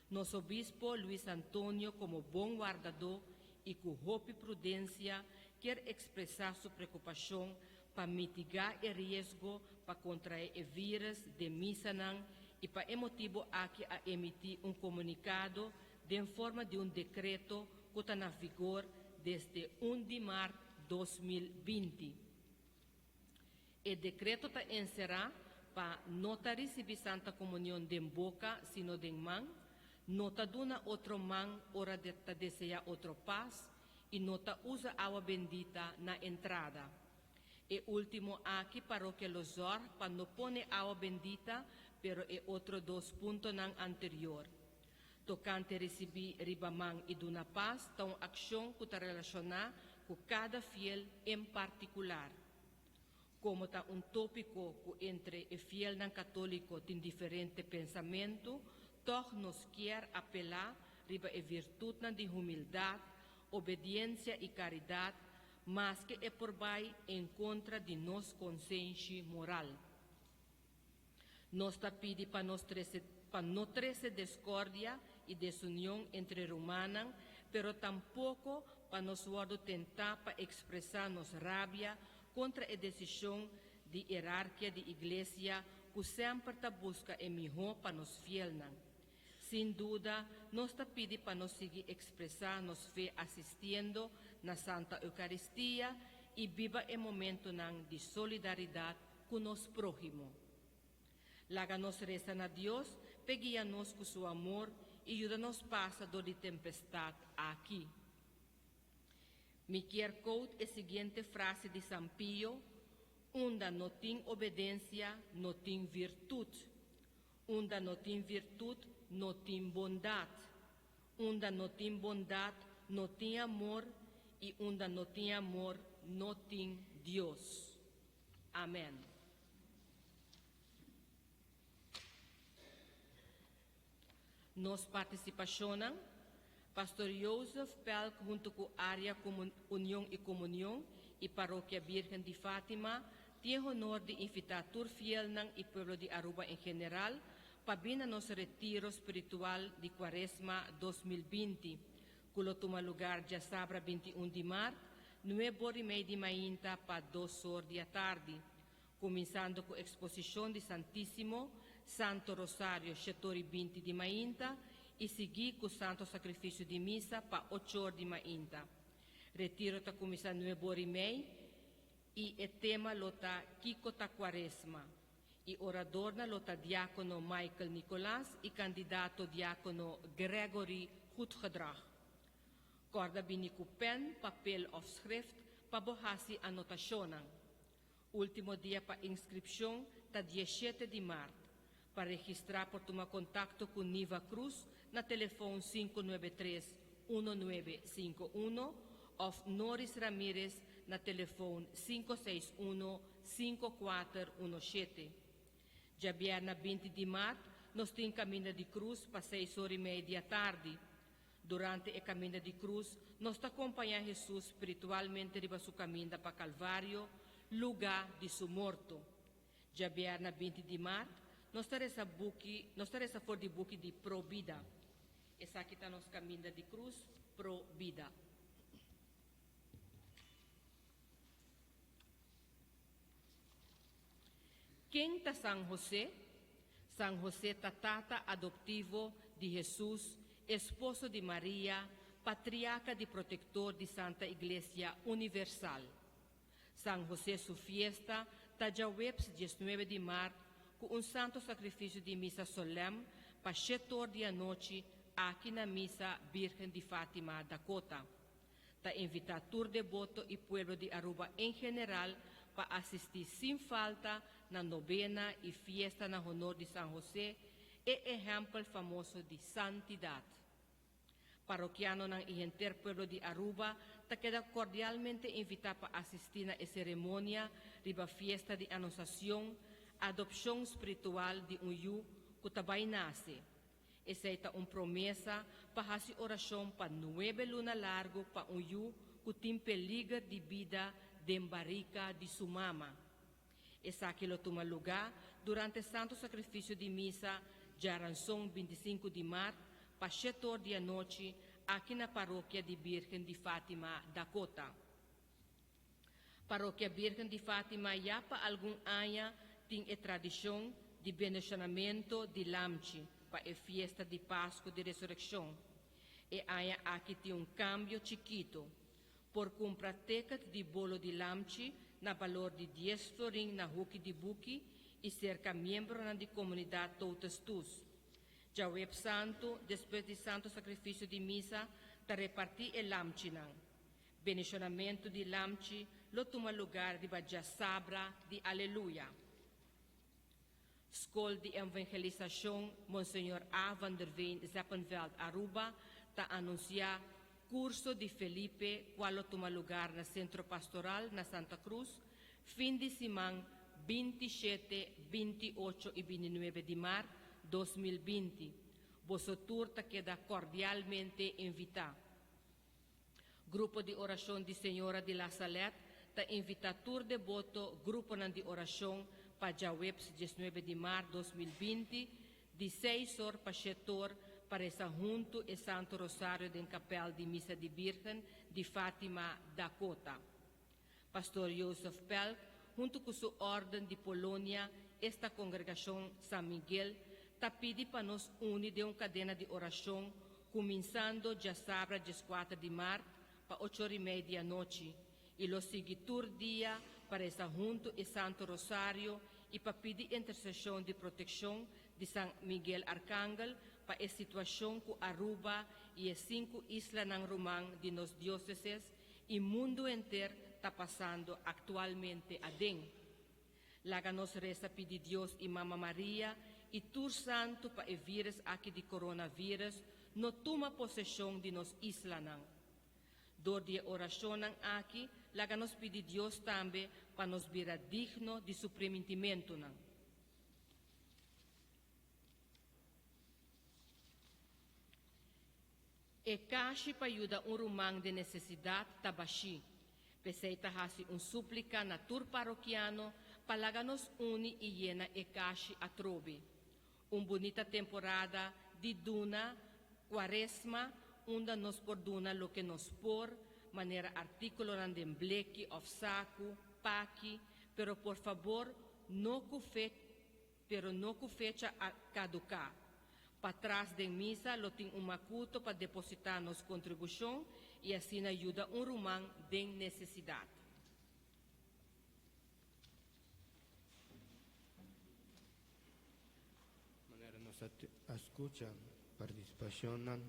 Nos obispo Luis Antonio komo bon wardadó i ku hopi prudensia kier ekspresá su preokupashon pa mitigá e riesgo pa kontraé e vírus den misanan i pa e motibu aki a emití un komunikado den forma di un dekreto ku ta na vigor desde 1 di mart 2020. E dekreto ta enserá pa no ta risibí Santa Komunion den boka sino den man, no ta duna otro man ora ta deseá otro pas i no ta usa awa bendita na entrada. E último aki parokia lo zòrg pa no pone awa bendita pero e otro dos puntonan anterior tokante risibí riba man i duna pas ta un akshon ku ta relashoná ku kada fiel en partikular. Komo ta un tópiko ku entre e fielnan katóliko tin diferente pensamentu, tòg nos kier apelá riba e virtutnan di humildat, obediensia i karidat, maske e por bai en kontra di nos konsenshi moral. Nos ta pidi pa nos trese pa no trese deskordia i desunion entre rumannan, pero tampoko pa nos wòrdu tentá pa ekspresá nos rabia kontra e desishon di herarkia di Iglesia ku semper ta buska e mihó pa nos fielnan. Sin duda, nos ta pidi pa nos sigui ekspresá nos fe asistiendo na Santa Eukaristia i biba e momentonan di solidaridat ku nos próhimo. Laga nos resa na Dios p'e guia nos ku su amor i yuda nos pasa dor di tempestat aki. Mi kier quote e siguiente frase di San Pio, Unda no tin obedensia, no tin virtut. Unda no tin virtut, no tin bondat. Unda no tin bondat, no tin amor, i unda no tin amor, no tin Dios. Amen. Nos partisipashonnan, Pastor Jozef Pelk huntu ku Area Union i Komunion i Parokia Birgen di Fatima tin e honor di invitá tur fielnan i pueblo di Aruba en general pa bin na nos retiro spiritual di Kuaresma 2020. Cu lo tuma lugar diasabra 21 di maart, 9 or y mei di mainta pa 2 or di atardi. Cuminsando cu exposicion di Santisimo, Santo Rosario, 7 or y 20 di mainta y sigui cu Santo Sacrificio di Misa pa 8 or di mainta. Retiro ta cuminsa 9 or y mei y e tema lo ta Kico ta Cuaresma. E oradornan lo ta diacono Michael Nicolas y candidato diacono Gregory Goedgedrag. Corda bini cu pen, papel of schrift pa bo hasi anotacionnan. Ultimo dia pa inscripcion ta 17 di maart. Pa registra por tuma contacto cu Niva Cruz na telefon 593-1951 of Noris Ramirez na telefon 561-5417. Diabierna 20 di maart, nos tin Caminda di Cruz pa 6 or y mei di atardi. Durante e Caminda di Cruz, nos ta acompaña Jesus spiritualmente riba su caminda pa Calvario, lugar di su morto. Diabierna 20 di maart, nos ta resa buki, nos ta resa for di buki di Pro Vida. Esaki ta nos Caminda di Cruz, Pro Vida. Ken ta San José? San José ta tata adoptivo di Jesus, esposo di Maria, patriarca y protector di Santa Iglesia Universal. San José su fiesta ta diahuebs 19 di maart cu un santo sacrificio di misa solem pa 7 or di anochi aki na Misa Virgen di Fatima, Dakota. Ta invita tur devoto y pueblo di Aruba en general pa asisti sin falta na novena y fiesta na honor di San José, e ehempel famoso di santidad. Parokianonan y henter pueblo di Aruba ta keda cordialmente invita pa asisti na e ceremonia riba fiesta di Anunciacion, adopcion spiritual di un yu cu ta bay nace. Esey ta un promesa pa hasi oracion pa 9 luna largo pa un yu cu tin peliger di bida den barica di su mama. Esaki lo tuma lugar durante Santo Sacrificio di Misa, diaranson 25 di maart, pa 7 or di anochi, aki na Parokia di Virgen di Fatima, Dakota. Parokia Virgen di Fatima ya pa algun aña tin e tradicion di bendicionamento di lamchi pa e fiesta di Pasco di Resureccion. E aña aki tin un cambio chikito. Por cumpra ticket di bolo di lamchi na balor di 10 florin na Huki di Buki y cerca miembro di comunidad Totus Tuus. Diahuebs Santo, despues di Santo Sacrificio di Misa, ta reparti e lamchinan. Bendicionamento di lamchi lo tuma lugar riba Diasabra di Aleluya. School di Evangelisacion Monseñor A. van der Veen Zeppenveld Aruba ta anuncia curso di Felipe, cual lo tuma lugar na Centro Pastoral na Santa Cruz, fin di siman 27, 28 y 29 di maart 2020. Boso tur ta keda cordialmente invita. Grupo di oracion di Señora di La Salette ta invita tur devoto grupo di oracion pa diahuebs 19 di maart 2020 di 6 or pa 7 or pa resa hunto e Santo Rosario den Kapel di Misa di Virgen di Fatima, Dakota. Pastor Joseph Pelk, hunto cu su orden di Polonia, esta congregacion San Miguel, ta pidi pa nos uni den un cadena di oracion, cuminsando diasabra 14 di maart pa 8 or y mei di anochi, y lo sigui tur dia pa resa hunto e Santo Rosario y pa pidi intercesion di proteccion di San Miguel Arcangel pa e situacion cu Aruba y e cinco islanan ruman di nos diocesis y mundo entero ta pasando actualmente aden. Laga nos resa pidi Dios y Mama Maria y tur santo pa e virus aki di coronavirus no tuma posesion di nos islanan. Door di oracionnan aki, laga nos pidi Dios tambe pa nos bira digno di su primitimentonan. E kashi pa yuda un ruman den necesidad ta bashi. P'esey ta hasi un suplica na tur parokiano pa laga nos uni y yena e kashi atrobe. Un bunita temporada di duna, cuaresma. unda nos por duna loke nos por, manera artíkulonan den bleki òf saku, paki, pero por fabor no ku fe pero no ku fecha a kaduká. Patras den misa lo tin un makuto pa depositá nos kontribushon i asina yuda un ruman den nesesidat. Manera nos a skucha partisipashonnan,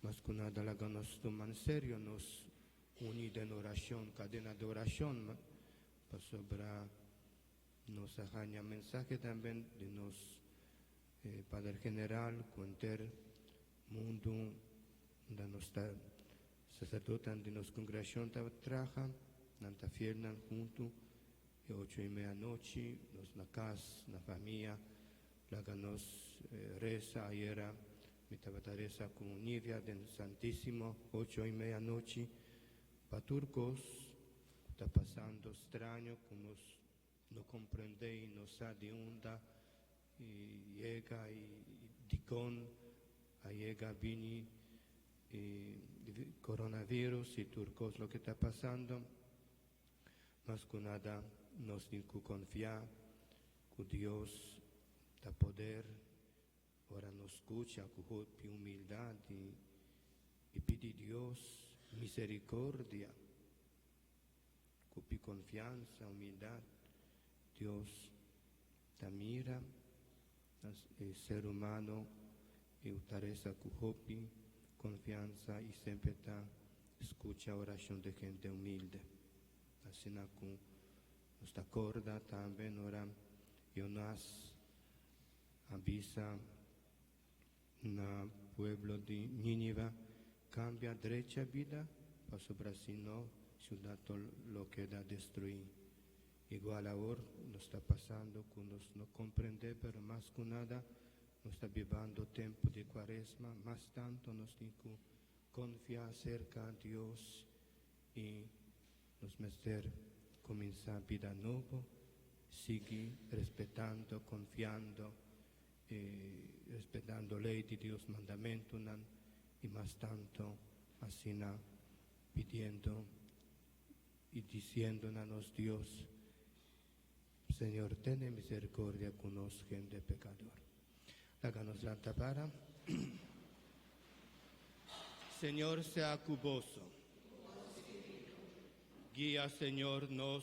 mas ku nada laga nos tuma en serio nos uni den orashon, kadena di orashon, pasobra nos a haña mensahe tambe di nos Pader General ku henter mundu unda nos ta saserdotenan di nos kongregashon ta traha, nan ta fielnan huntu e ocho i mei anochi nos na kas, na famia, laga nos resa. Ayera mi tabata resa ku Nivia den Santisimo ocho i mei anochi pa tur kos ku ta pasando straño ku nos no komprendé i no sa di unda yega i dikon a yega bini e coronavirus i tur kos loke ta pasando. Mas ku nada nos tin ku konfia ku Dios ta poder ora nos skucha ku hopi humildat i pidi Dios miserikordia. Ku hopi konfiansa, humildat, Dios ta mira e ser humano i ta resa ku hopi konfiansa i semper ta skucha orashon di hende humilde. Asina ku nos ta korda tambe ora Jonas a bisa na pueblo di Nínive, Kambia drecha bida, pasobra si no, siudat lo keda destruí. Igual awor nos ta pasando ku nos no komprendé, pero mas ku nada nos ta bibando tempu di kuaresma, mas tantu nos tin ku konfia serka Dios i nos mester kuminsá bida nobo, sigui respetando, konfiando i respetando lei di Dios, mandamentunan i mas tantu asina pidiendo i disiendo na nos Dios, Señor, tene misericordia ku nos hende pekador. Laga nos lanta para. Señor sea ku boso. Guia, Señor, nos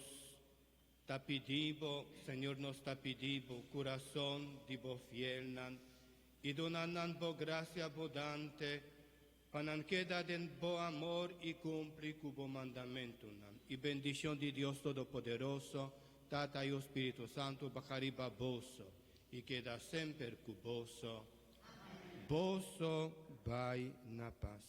ta pidi bo, Señor, nos ta pidi bo, kurason di bo fielnan, i duna nan bo grasia abundante, pa nan keda den bo amor i kumpli ku bo mandamentunan. I bendishon di Dios Todopoderoso, Tata, Yu, Spiritu Santu, baha riba boso i keda semper ku boso. Boso bai na pas.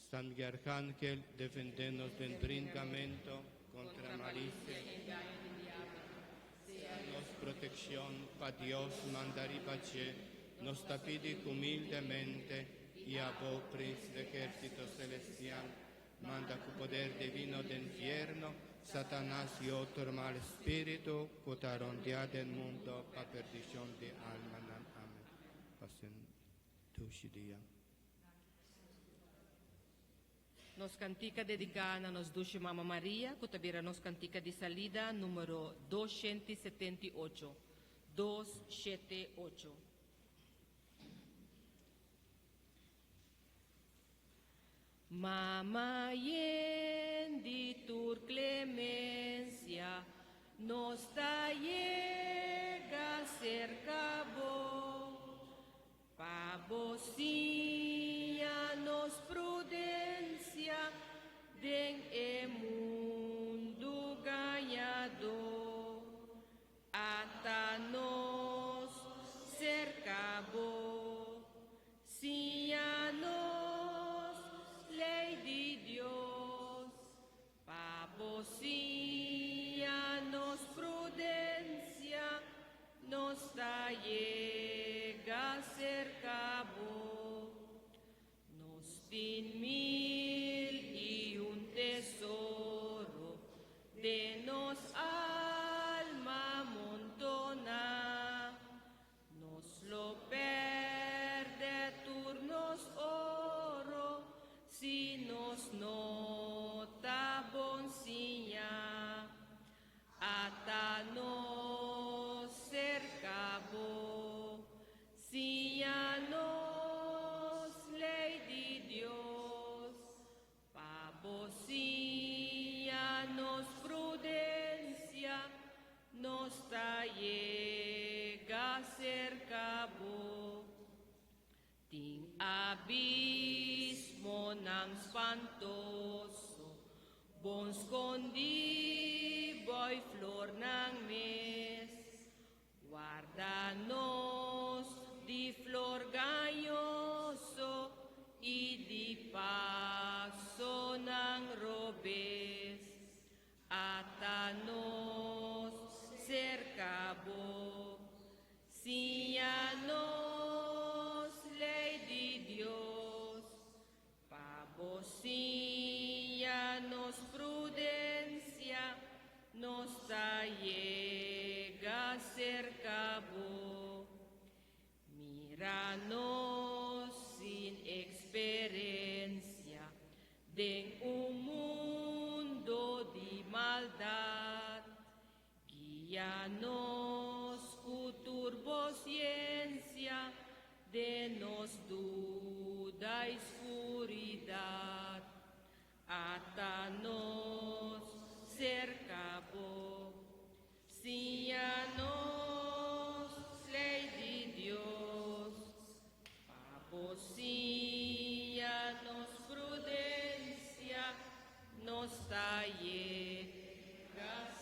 San Miguel Arcángel, defendenos den bringamento contra malicia y engaño di diabel. Sea nos proteccion pa Dios manda riba dje, nos ta pidi humildemente, y abo, Príncipe di ejército celestial, manda cu poder divino den fierno Satanás y otro mal spirito cu ta rondia den mundo pa perdicion di almanan. Amen. Pasen dushi dia. Nos kantika dediká na nos dushi Mama Maria, ku ta bira nos kantika di salida número 278. 278. Mama yen di tur klemensia, nos ta yega serka bo, Pa bo siña nos prudensia den e mundu gañadó. Ata nos serka bo, siña nos lei di Dios. Pa bo siña nos prudensia, nos ta yega serka bo. Nos tin mil i un tesoro den nos alma montoná. Nos lo pèrdè tur nos. Nos ta yega serka Bo. Tin abismonan spantoso, bon skondí bou flornan mes. Warda nos di flor gañoso i di pasonan robes. Ata nos serka Bo. Siña nos lei di Dios, pa Bo siña nos prudensia, nos ta yega serka Bo. Mira nos sin eksperensia, den un mundu di maldat. Guia nos ku tur bo siensia, den nos duda i skuridat. Ata nos serka Bo. Siña nos lei di Dios, pa Bo siña nos prudensia, nos ta yega.